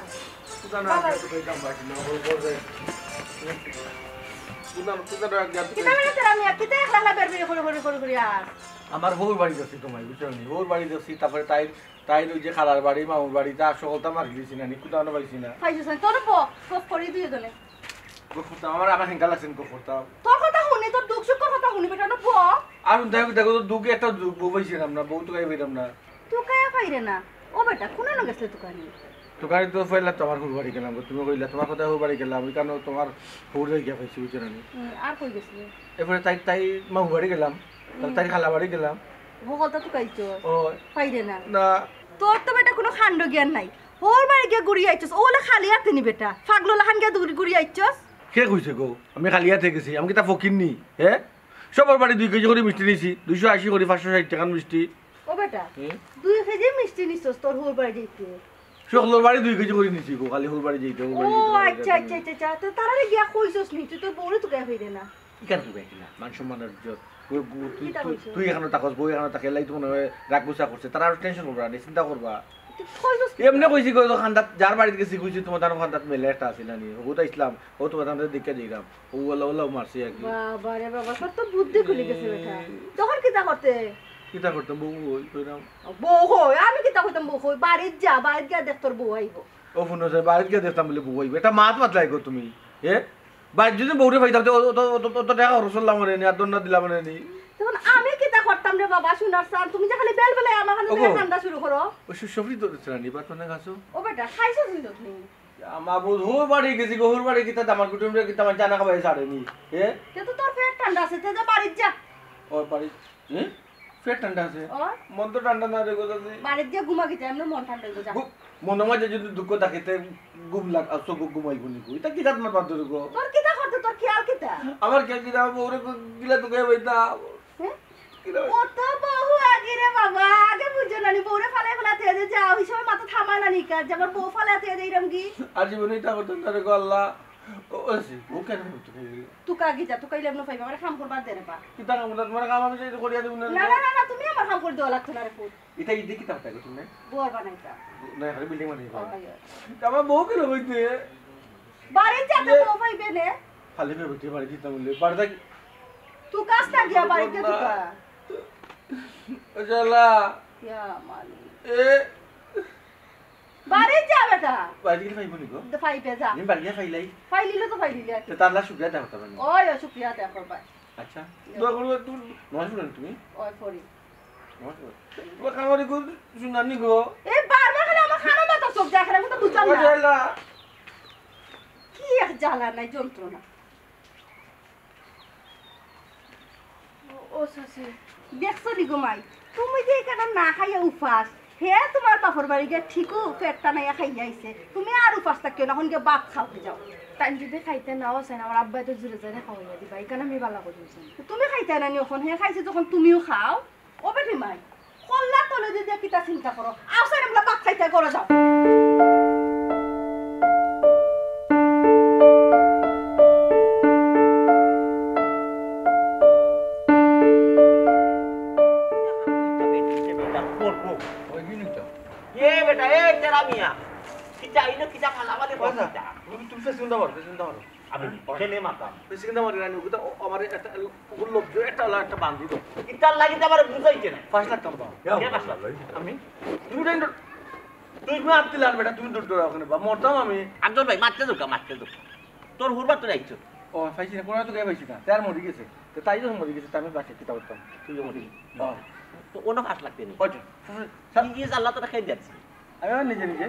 কুদানো বাবা। আগে তো কইতাম বাকি না, ওই পরে। কুদানো, কুদানো আগে তো কিতা কইতাম। মানে তোরা মিয়া, কিতা একলা একলা বের বের করে, করে, করে, করে আর? আমার হউর বাড়ি গেছি তোমায়, বুঝছো নি? হউর বাড়ি গেছি, তারপরে তাই, তাই ওই যে খালার বাড়ি, মামুর বাড়ি, তা সকলতা মারি দিছি না নি, কুদানো পাইছি না। পাইছিস না? তোর ব-, বস করি দুইজনে। গফুরতাম, আমার, আমার হেঙ্গা লাগছে গফুরতাম। তোর কথা হুনি, তোর দুঃখ সুখর কথা হুনি, বেটা, না ব-। আর দেখো, দেখো, তো দুঃখে একটা দুঃখ, বউ পাইছিলাম না, বউ তো গাই পাইলাম না। তুকাইয়া পাইরে না? ও বেটা, কুনানো গেছলে তুকানি? তুকানি তো পয়লা তো আমার হউর বাড়ি গেলাম গো, তুমি কইলা তোমার কথা হউর বাড়ি গেলাম, ওই কারণে তোমার হউর বাড়ি গিয়া পাইছি, বুঝছো না নি? হুম, আর কই গেছলে? এরপরে তাই, তাই মামু বাড়ি গেলাম, তাই, তাই খালা বাড়ি গেলাম। হকলতা তুকাইছস? ও। পাইরে না? না। তোর তো বেটা কুনু কাণ্ড জ্ঞান নাই। হউর বাড়ি গিয়া ঘুরি আইছস, ও বলে খালি আতে নি বেটা। পাগল লাখান গিয়া দূর ঘুরি আইছস? কে কইছে গো? আমি খালি আতে গেছি, আমি কিতা ফকির নি? হে? সবর বাড়ি দুই কেজি করি মিষ্টি নিছি, দুইশো আশি করি পাঁচশো ষাইট টেকার মিষ্টি। ও বেটা, হুম? দুই কেজি মিষ্টি নিছস তোর হউর বাড়ি যাইতে? সকলর বাড়ি দুই কেজি করি নিছি গো, খালি হউর বাড়ি যাইতে, হউর বাড়ি ও, যাইতে, হউর বাড়ি আচ্ছা, যাইতে। আচ্ছা, আচ্ছা, আচ্ছা। তো তারারে গিয়া কইছস নি? তুই তোর বউরে তুকাইয়া পাইরে না। ইখান কইবে কিলা? মান সম্মানর ইজ্জত। ওই গু-, তুই, কিতা তুই, কইছস? তুই এখানো থাকস, বউ এখানো থাকে, এলাই তো মনে হয় রাগ গুছা করছে। তারা আরো টেনশন করবা, নি চিন্তা করবা। তুই কইছস কি? এমনে কইছি গো, তো খান্দাত, যার বাড়িত গেছি কইছি, তোমার তার খান্দাত মেলা একটা আছিল না নি? ও তো ইসলাম, ও তোমার তার দেখে যাইলাম। ও ওলা ওলা মারছে আর কি। বাবা রে বাবা, তোর তো বুদ্ধি খুলি গেছে বেটা। এ। তখন কিতা করতে? কিতা করতাম, বউ হই, কইরাম। বউ হই? আমি কিতা কইতাম বউ হই? বাড়িত যা, বাড়িত গিয়া দেখ তোর বউ আইবো। ও ফোন আছে, বাড়িত গিয়া দেখতাম বলে বউ আইবো। এটা মাত মাত লাগো তুমি। এ? বাড়িত যদি বউরে পাইতাম, তো অত, অত, অত, অত টেকা খরচ করলাম রে, নি আর দণ্ডা দিলাম রে, নি। তখন আমি কিতা করতাম রে বাবা, সোনার চান? তুমি যে খালি বেল বেলায় আমার কাছে ওগো। ঠান্ডা শুরু করো। ও সু-, সফরি তো দিছে না, নি, বাত মানে গাছো। ও বেটা, খাইছো তুমি তো তুমি। আমার বউ হউর বাড়ি গেছি গো, হউর বাড়ি কিতা আমার কুটুমরে কিতা আমার জানা খাবাই ছাড়েনি। এ? তে তো তোর পেট ঠান্ডা আছে, তে যা বাড়িত যা। ও বাড়ি, এ? পেট ঠান্ডা আছে? ও। মন তো ঠান্ডা না রে গো, চাচি। বাড়িত গিয়া ঘুমা কিতা, এমনে মন ঠান্ডা অইবো, যা। গু-, মনর মাঝে যদি দুঃখ থাকে, তে ঘুম লাগ-, আ, চোখ ঘুমাইবো নি গো? ইতা কিতা মাত মাতো রে গো? তোর কিতা করতে, তোর খেয়াল কিতা? আমার খেয়াল কিতা? আমার বউরে গ-, গিলা তো গায়ে বাইদা। হ্যাঁ? কিলা? ও তো বউ আগে রে বাবা, আগে বুঝো না নি, বউরে ফালাই ফালাই থুয়ে দে, যা, ওই সময় মাথা থামায় না নি কার, যে আমার বউ ফালাই থুয়ে দে, এরম কি? আর জীবনে ইতা করতাম না রে গো আল্লাহ। ও, ও, সে, ও কেন হতো? তুকা গিতা, তুকা ইলে এমন পাইবা, আমার কাম করবার দে রে বা। কিতা কাম করতাম? তোমার কাম আমি যাই করিয়া দিব না রে। না, না, না, না, তুমি আমার কাম করে দেওয়া লাগতো না রে পুত। ইতা ইদি কিতা হতা গো তুমি? বউর বানাইতা। না, খালি বিল্ডিং বানাইবা। ওই, ওই। তা আমার বউ কেন কইতে? বাড়িত যাতে এ- বউ পাইবে নে। খালি করে বেটি বাড়ি দিতাম বলে। বাড়ি থাকি তুকাস না গিয়া বাড়িতে না। তুকা। ও শালা। ইয়া মালিক। এ। বাড়িত যা বেটা। বাড়ি গেলে পাইবো নি গো? তো পাইবে যা। আমি বাড়ি গিয়া পাইলাই। পাইলিলে তো পাইলিলে আর কি। তো তার লা শুক্রিয়া আদায় করতে পারি। ওই, ওই শুক্রিয়া আদায় করবা। আচ্ছা। ইয়া। দোয়া করবে তুমি, নামাজ পড়ো নি তুমি? ওই পড়ি। নামাজ পড়ো। তোমার কামারি গো, শুনানি গো। এ বারবার খালি আমার খানা মাথা চোখ যায়, খালি আমি তো বুঝলাম ও না। শালা। কি এক জ্বালা নাই যন্ত্রণা। ও, ও চাচি। দেখছো নি গো মাই, তুমি যে এখানে না খাইয়া উপাস, হে তোমার বাপর বাড়ি গিয়া ঠিকও পেট টানাইয়া খাইয়া আইছে। তুমি আর উপাস থাকিও না, এখন গিয়া ভাত খাও, যাও। তাই যদি খাইতে নাও চাই, আমার আব্বায় তো জুরে জুরে খাওয়াইয়া দিবা, এখানে আমি বালা করি দিছি। তুমি খাইতে না নি এখন, হে খাইছে যখন তুমিও খাও। ও বেটি মাই, কল্লা তো যদি দিয়া কিতা চিন্তা করো, আও সাইড আমরা ভাত খাইতে ঘরে যাও। এ বেটা, এ তেরা মিয়া, কিতা ইনো কিতা ফালাফালি করো কিতা? তুমি, তুমি চিন্তা করো, চিন্তা করো। আমি কেনে মাতাম? বেশি কিন্তু আমার রানি, ওগুতা ও-, আমার একটা, ওগুলো লোভ, একটা হলো একটা বান্ধি দাও। ইতার লাগি তো আমার বুঝাইছে না। পাঁচ লাখ টাকা দাও। কে পাঁচ লাখ? আমি? তুমি উঠাই তো, তুই মারতে লান বেটা, তুমি দূর দূর ওখানে বা মরতাম আমি। আব্দুল ভাই, মারতে দোকা, মারতে দোকা। তোর হুরবা তো রাখছো। ও, পাইছি না, কোনো তো কে পাইছি না। তার মরে গেছে। তো তাই যখন মরে গেছে, তো আমি বাঁচে কিতা করতাম? তুইও মরে গেলি। হ্যাঁ। তো অন্য পাঁচ লাখ টেনে। কয়জন? কি, কি জানলা তোরা খেয়ে যাচ্ছি? আমি আমার নিজে নিজে।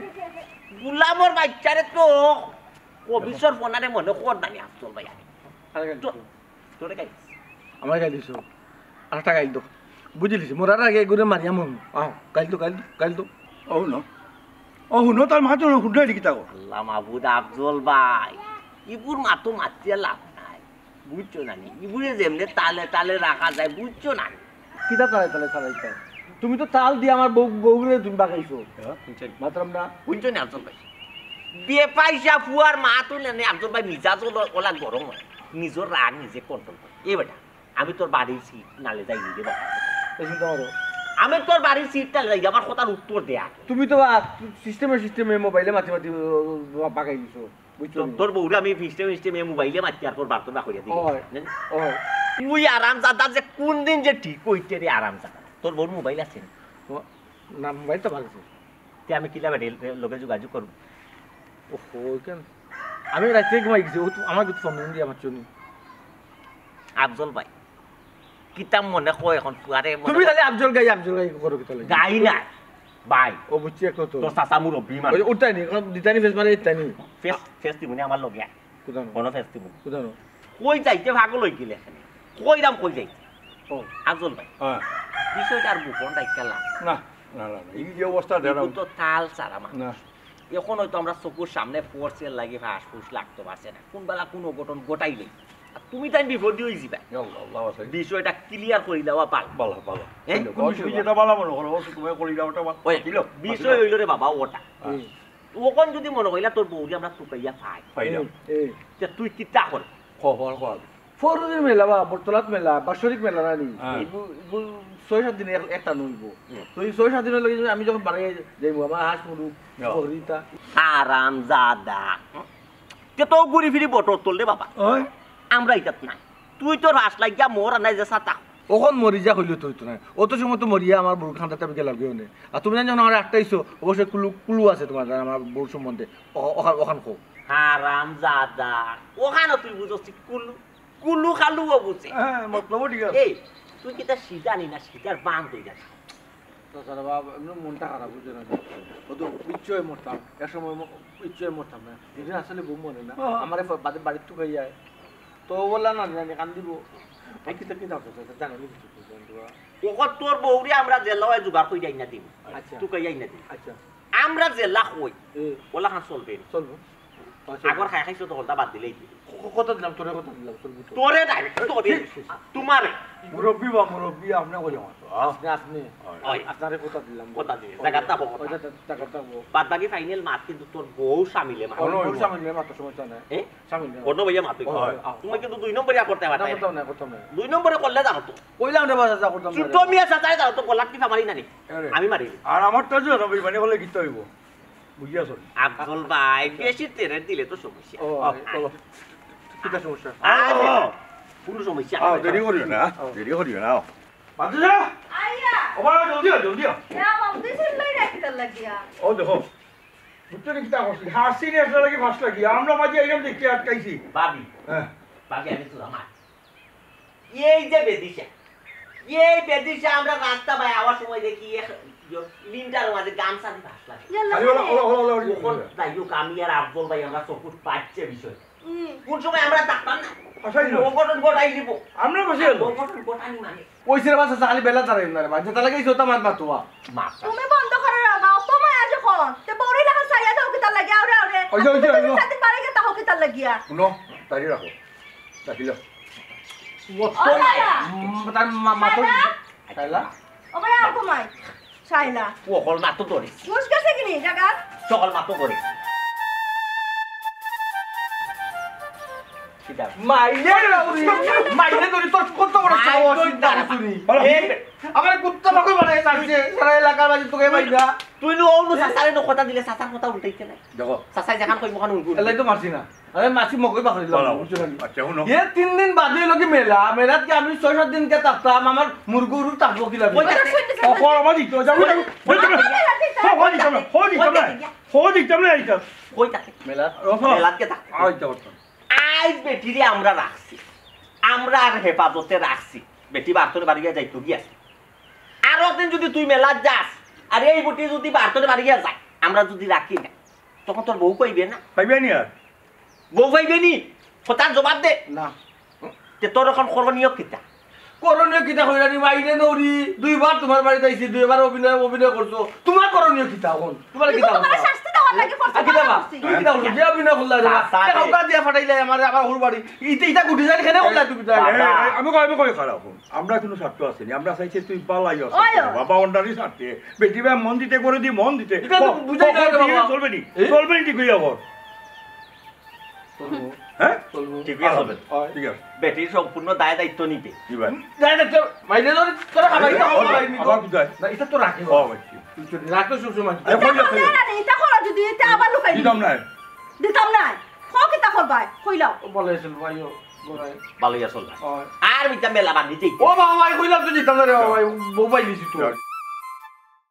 গুলামর বাচ্চারে তো কবিসর ফোনারে মনে কর না নি আফজল ভাই। আরে গাইল তো, তো। তোরে গাইল। আমার গাইল দিছো। আর একটা গাইল তো। বুঝিলিছি, মোরার আগে এগুরে মারিয়া মন। আহ, গাইল তো, গাইল তো, গাইল তো। ও হুনো। ও হুনো, তার মাথা হুনো, হুড্ডা এদিকে তাকো। আল্লাহ মাবুদ আফজল ভাই, ইগুর মাতো মাতিয়া লাভ নাই। বুঝছো না নি? ইগুরে যেমনে তালে তালে রাখা যায়, বুঝছো না নি? কিতা তালে তালে চালাইতাম? তুমি তো তাল দিয়া আমার বউ, বউরে তুমি বাগাইছো। হ্যাঁ, শুনছেন? মাতরাম না। শুনছো না আফজল ভাই? বেপাইসা ফুয়ার মাতো নেনে আফজল ভাই মিজাজ ওলা, ওলা গরম হয়। নিজর রাগ নিজে কন্ট্রোল করে। এ বেটা, আমি তোর বাড়ির সিট নালে যাই নি রে বাবা। এই চিন্তা করো। আমি তোর বাড়ির সিট নালে যাই, আমার কথার উত্তর দে আগে। তুমি তো বা-, সিস্টেমে সিস্টেমে মোবাইলে মাতি মাতি, ও, ও, বাগাই দিছো। বুঝছো তোর, নি? তোর বউরে আমি ফিস্টে ফিস্টে মেয়ে মোবাইলে মাতি আর তোর বার্তা না করিয়া দিই। ওই, না? ওই। তুই আরামজাদা যে কোন দিন যে ঠিক হইতে রে আরামজাদা। তোর বউর মোবাইল আছে নি? ও, না, মোবাইল তো ভালো আছে। তে আমি কিলা বেটির লগে যোগাযোগ করব? ওহো, কেন? আমি রাইতে ঘুমাই গেছি, ও তো আমার কিন্তু ফোন দিয়ে আমার চুনি। আফজল ভাই, কিতা মনে কয় এখন ফুয়ারে মনে তুমি কয়? খালি আফজল গাই, আফজল গাই করো কিতা লাগি? গাই না, ভাই। ও বুঝছি, এক তো। তোর চাচা মুরব্বি মানুষ। ওই উঠতাই নি, এখন দিতানি ফেস মারে ইতানি। ফেস, ফেস দিবনি আমার লগে। কোথানো? কোনো ফেস দিবনি। কোথানো? কই যাইতে পাগল হই গেলে এখানে? কই দাম কই যাইতে? ও। আফজল ভাই। হ্যাঁ। বিষয়টা আর গোপন রাখতে না। না, না, না, না। এই যে অবস্থা এগুলো দেখাও। তো তাল সারা মানুষ। না। এখন হয়তো আমরা চকুর সামনে ফোর্সের লাগি ফাঁস ফুস লাগতে পারছে না। কোন বেলা কোন অঘটন ঘটাইলে। আর তুমি তাই বিপদে হয়ে যাবে। ইয়া আল্লাহ, আল্লাহ আছে। বিষয়টা ক্লিয়ার করে দেওয়া পাল। বালা, বালা। হ্যাঁ? তুমি যেটা বালা মনে করো, অবশ্য তোমার করি দেওয়াটা বালা। ওই, ছিল। বিষয় হইল রে বাবা ওটা। হ্যাঁ। তখন যদি মনে করিলা তোর বউরে আমরা তুকাইয়া পাই। পাইলাম। এই, এই। তে তুই কিতা কর? খবর কর। ফরুদিন মেলা বা বটতলাত মেলা, বাৎসরিক মেলা না নি? হ্যাঁ। ইগু, ইগু ছয় সাত দিনে এক-, একটা নইব। হুম। তো এই ছয় সাত দিনের লগে আমি যখন বাড়ি যাইব, আমার হাঁস মুরগ, হ্যাঁ। বকরিতা। হারাম জাদা। তে তো ঘুরি ফিরি বটতল রে বাবা। ওই। আমরা ইতাত নাই। তুই তো রাস লাগিয়া মোর আনাই যে সাতা। ওখন মরি যা হইলে তো হইতো না। অত সময় তো মরিয়া আমার বউর খান্দাতে আমি গেলাম গিয়ে নে। আর তুমি জানো আমার আটটাইছো, অবশ্যই কুলু, কুলু আছে তোমার, আমার বউর সম্বন্ধে। ও-, ওখান, ওখান কো। হারাম জাদা। ওখানে তুই বুঝছিস কুলু? কুলু খালুও বুঝে। হ্যাঁ, মতলবও ঠিক আছে। এই, তুই কিতা সিধা নি না, সিধার বান তুই জানিস? তো স্যার বাবা, এমনি মনটা খারাপ, বুঝছো না? ও তো ইচ্ছে হয়ে মরতাম, এক সময় ম-, ইচ্ছে হয়ে মরতাম না। যদি আসলে বউ মরে না, ও। আমার বাদে বাড়ির তুকাই যায়। তো বললাম না, জানি কান দিব। এই কিতা কিতা হচ্ছে, স্যার, জানো নি কিছু, বুঝলেন তো? ওকে তোর বউরে আমরা জেলা হয় জোগাড় করে যাই না দিব। আচ্ছা। তুকাই যাই না দিব। আচ্ছা। আমরা জেলা হই, এ। ওলা খান চলবে। চলবো। আচ্ছা। আগর খাই খাইছো তো হলটা বাদ দিলেই দিবি। ক-, কত দিলাম? তোরে কত দিলাম? চলবো তো। তোরে direct, তোরে। ঠিক, ঠিক। তোমারে। মুরব্বি বা মুরব্বি, আপনি কই আমার তো, হ্যাঁ? আপনি, আপনি। ওই। আপনারে কত দিলাম? কত দিলে? জাগাত থাকবো কত? ওই জাগাত, জাগাত থাকবো। বাদ বাকি final মাত কিন্তু তোর বউ সামিলে মাত। ওই, ওই, বউ ওই। সামিলে মাত, সমস্যা নাই। এ? সামিলে মাত। অন্য ভাইয়া মাত। ওই, ওই। তুমি কিন্তু দুই নম্বরে আর করতে পারতায় না, না। করতাম না, করতাম না। দুই নম্বরে করলে জানো তো। কইলাম রে বাবা, যা করতাম না। ছোট মিয়া সাজায় যাও তো, গলাত কি ফামারি নানি? আরে। আমি মারি। আর আমার তো যে রবি মানে হলে কিতা হইব? বুঝিয়া চল। আফজল ভাই, বেশি তেরে দিলে তো সমস্যা। ও, আও। চলো। কিতা সমস্যা? আরে, আও। কোনো সমস্যা আও, নাই। দেরি করিও না, আও। দেরি করিও না, আও। বাদু যা। আইয়া। ও বাবা, জলদি আও, জলদি আও। ইয়া, বাবু, তুই সিল লই রাখি তার লাগিয়া। ও দেখো। বুঝছো নি কিতা করছি? হাসি রে, আসলে কি ফাঁস লাগি? আমরা মাঝে আইলাম দেখি আটকাইছি। ভাবি। হ্যাঁ। ভাবি, আমি তো আমার এই যে বেদিশা, এই বেদিশা আমরা রাস্তা বায় আওয়ার সময় দেখি এক, ইয়ে, লিন্টার মাঝে গামছা দিয়ে ভাসলা। ইয়াল্লা, আরে, OLA, OLA, OLA, OLA, OLA. ওখান যাই হোক, আমি আর আফজল ভাই আমরা চকুত পাচ্ছে বিষয়। হুম। কোন সময় আমরা থাকতাম না? আচ্ছা, এই লো। অঘটন ঘটাই দিব। আমরা বসে গেল। অঘটন ঘটানি মানে? ওই সিনেমা আছে, খালি বেলা তারাই না রে, বাজে তারা গেছে, ওটা মাত মাতুয়া। মাত। তুমি বন্ধ করে রাখাও, তোমার আজ কখন? তে বড়ই লাগা সারিয়া দাও, কিতার লাগি? আরে, আরে। ওই যে, ওই যে, ওই যে। তুমি সাথে পারে গেতা হো, কিতার লাগিয়া? শুনো, তাড়ি রাখো। রাখিল। ও, ও, তাইলা। উম, তার মা-, মাথা তাইলা? তাইলা? ও ভাই, আর ঘুমাই। শাইলা। ও হকল মাতো ধরে। ঘুষ গেছে কিনি জাগা? সকল মাতো ধরে। কিতা? মাইরে ধরি, মাইরে ধরি, তোর কত বড় সাহস, মাইর ধরি চিন্তা না। করছিস নি? এই, আমার কুত্তা পাগল বানাই ছাড়ছে, সারা এলাকার মাঝে তোকে মাইরা। তুই নু অন্য চাচারে নু কথা দিলে, চাচার কথা উল্টাইতে নাই। দেখো। চাচায় যেখান কইব, ওখান উঠবো। এলাই তো মারছি না। আরে মাছি মগই বাকরি বলো। বুঝছো না নি? আচ্ছা, হুনো। এ তিন দিন বাদে অইলো কি মেলা, মেলাত কি আমি ছয় সাত দিন কে থাকতাম, আমার মুরগু উরু থাকবো কি লাগে? ওই দেখো। ও, কর, আমার দিত, যাও, যাও। ওই দেখো। ও, ওই দিতাম না, ওই দিতাম না, ওই দিতাম না, এই তো। কই থাকে? মেলাত? ওহো। মেলাত কে থাকে? ওই তো, ওই তো। আইজ বেটিরে আমরা রাখছি, আমরা আর হেফাজতে রাখছি। বেটি বারতনে বাড়ি গিয়া যাইতো গিয়া। আর একদিন যদি তুই মেলাত যাস, আর এই বেটি যদি বারতনে বাড়ি গিয়া যায়, আমরা যদি রাখি না, তখন তোর বউ পাইবে না? পাইবে নি আর? বউ পাইবে নি? হতার জবাব দে। না। তে তোর এখন করণীয় কিতা? করণীয় কিতা কইরা নি, মাইরে নৌরি, দুইবার তোমার বাড়িত আইছি, দুইবার অভিনয়, অভিনয় করছো। তোমার করণীয় কিতা এখন? তোমার কিতা কিন্তু তোমার করতা? শাস্তি দেওয়ার লাগি করছে, আর কিতা মনে বা? করছি। তুমি কিতা করছো? যে অভিনয় করলা রে বা? চাচা রে। টাকা উকা দিয়া ফাটাইলাই আমারে, আমার হুর বাড়ি। ইতা, ইতা গুটি জানি কেনে করলা তুমি তাই? এ, এ, এ, আমি কই, আমি কই খারাপ এখন। আমরা কোনো স্বার্থ আছে নি। আমরা চাইছি তুই বালাই আছো। ওই, ওই। বাবা, অন্ডারি স্বার্থে। বেটি ভাই মন দিতে করে দি, মন দিতে। এটা তো ক-, বুঝাই ক-, যায় না, ক-, বাবা। চলবে নি? এ? চলবে নি ঠিক হইয়া বল। চলবো। হ্যাঁ? চলবো। ঠিক আছে। হয়। ঠিক আছে। বেটির সম্পূর্ণ দায় দায়িত্ব নিবে। কি ভাই? দায় দায়িত্ব, মাইরে ধরে তোরা খাবাই, এটা আবার, খাবাই নিব। আবার কোথায়? না, এটা তো রাখে। ও, বুঝছি। বুঝছো নি? রাখতো সবসময়। আরে, কই যাচ্ছে? না, না, না, এটা করো যদি, এটা আবার লুকাই দিতাম দিবি। না। দিতাম না। ও কিতা করবায়? কইলাও। ও বলে আসল ভাই, ও গোড়ায়। ভালোই আসল ভাই। হয়। আর মিটা মেলা বান্ধি দিতে। ও বাবা, ভাই, কইলাম তো দিতাম না রে বাবা, ভাই, বউ পাই দিছি তো।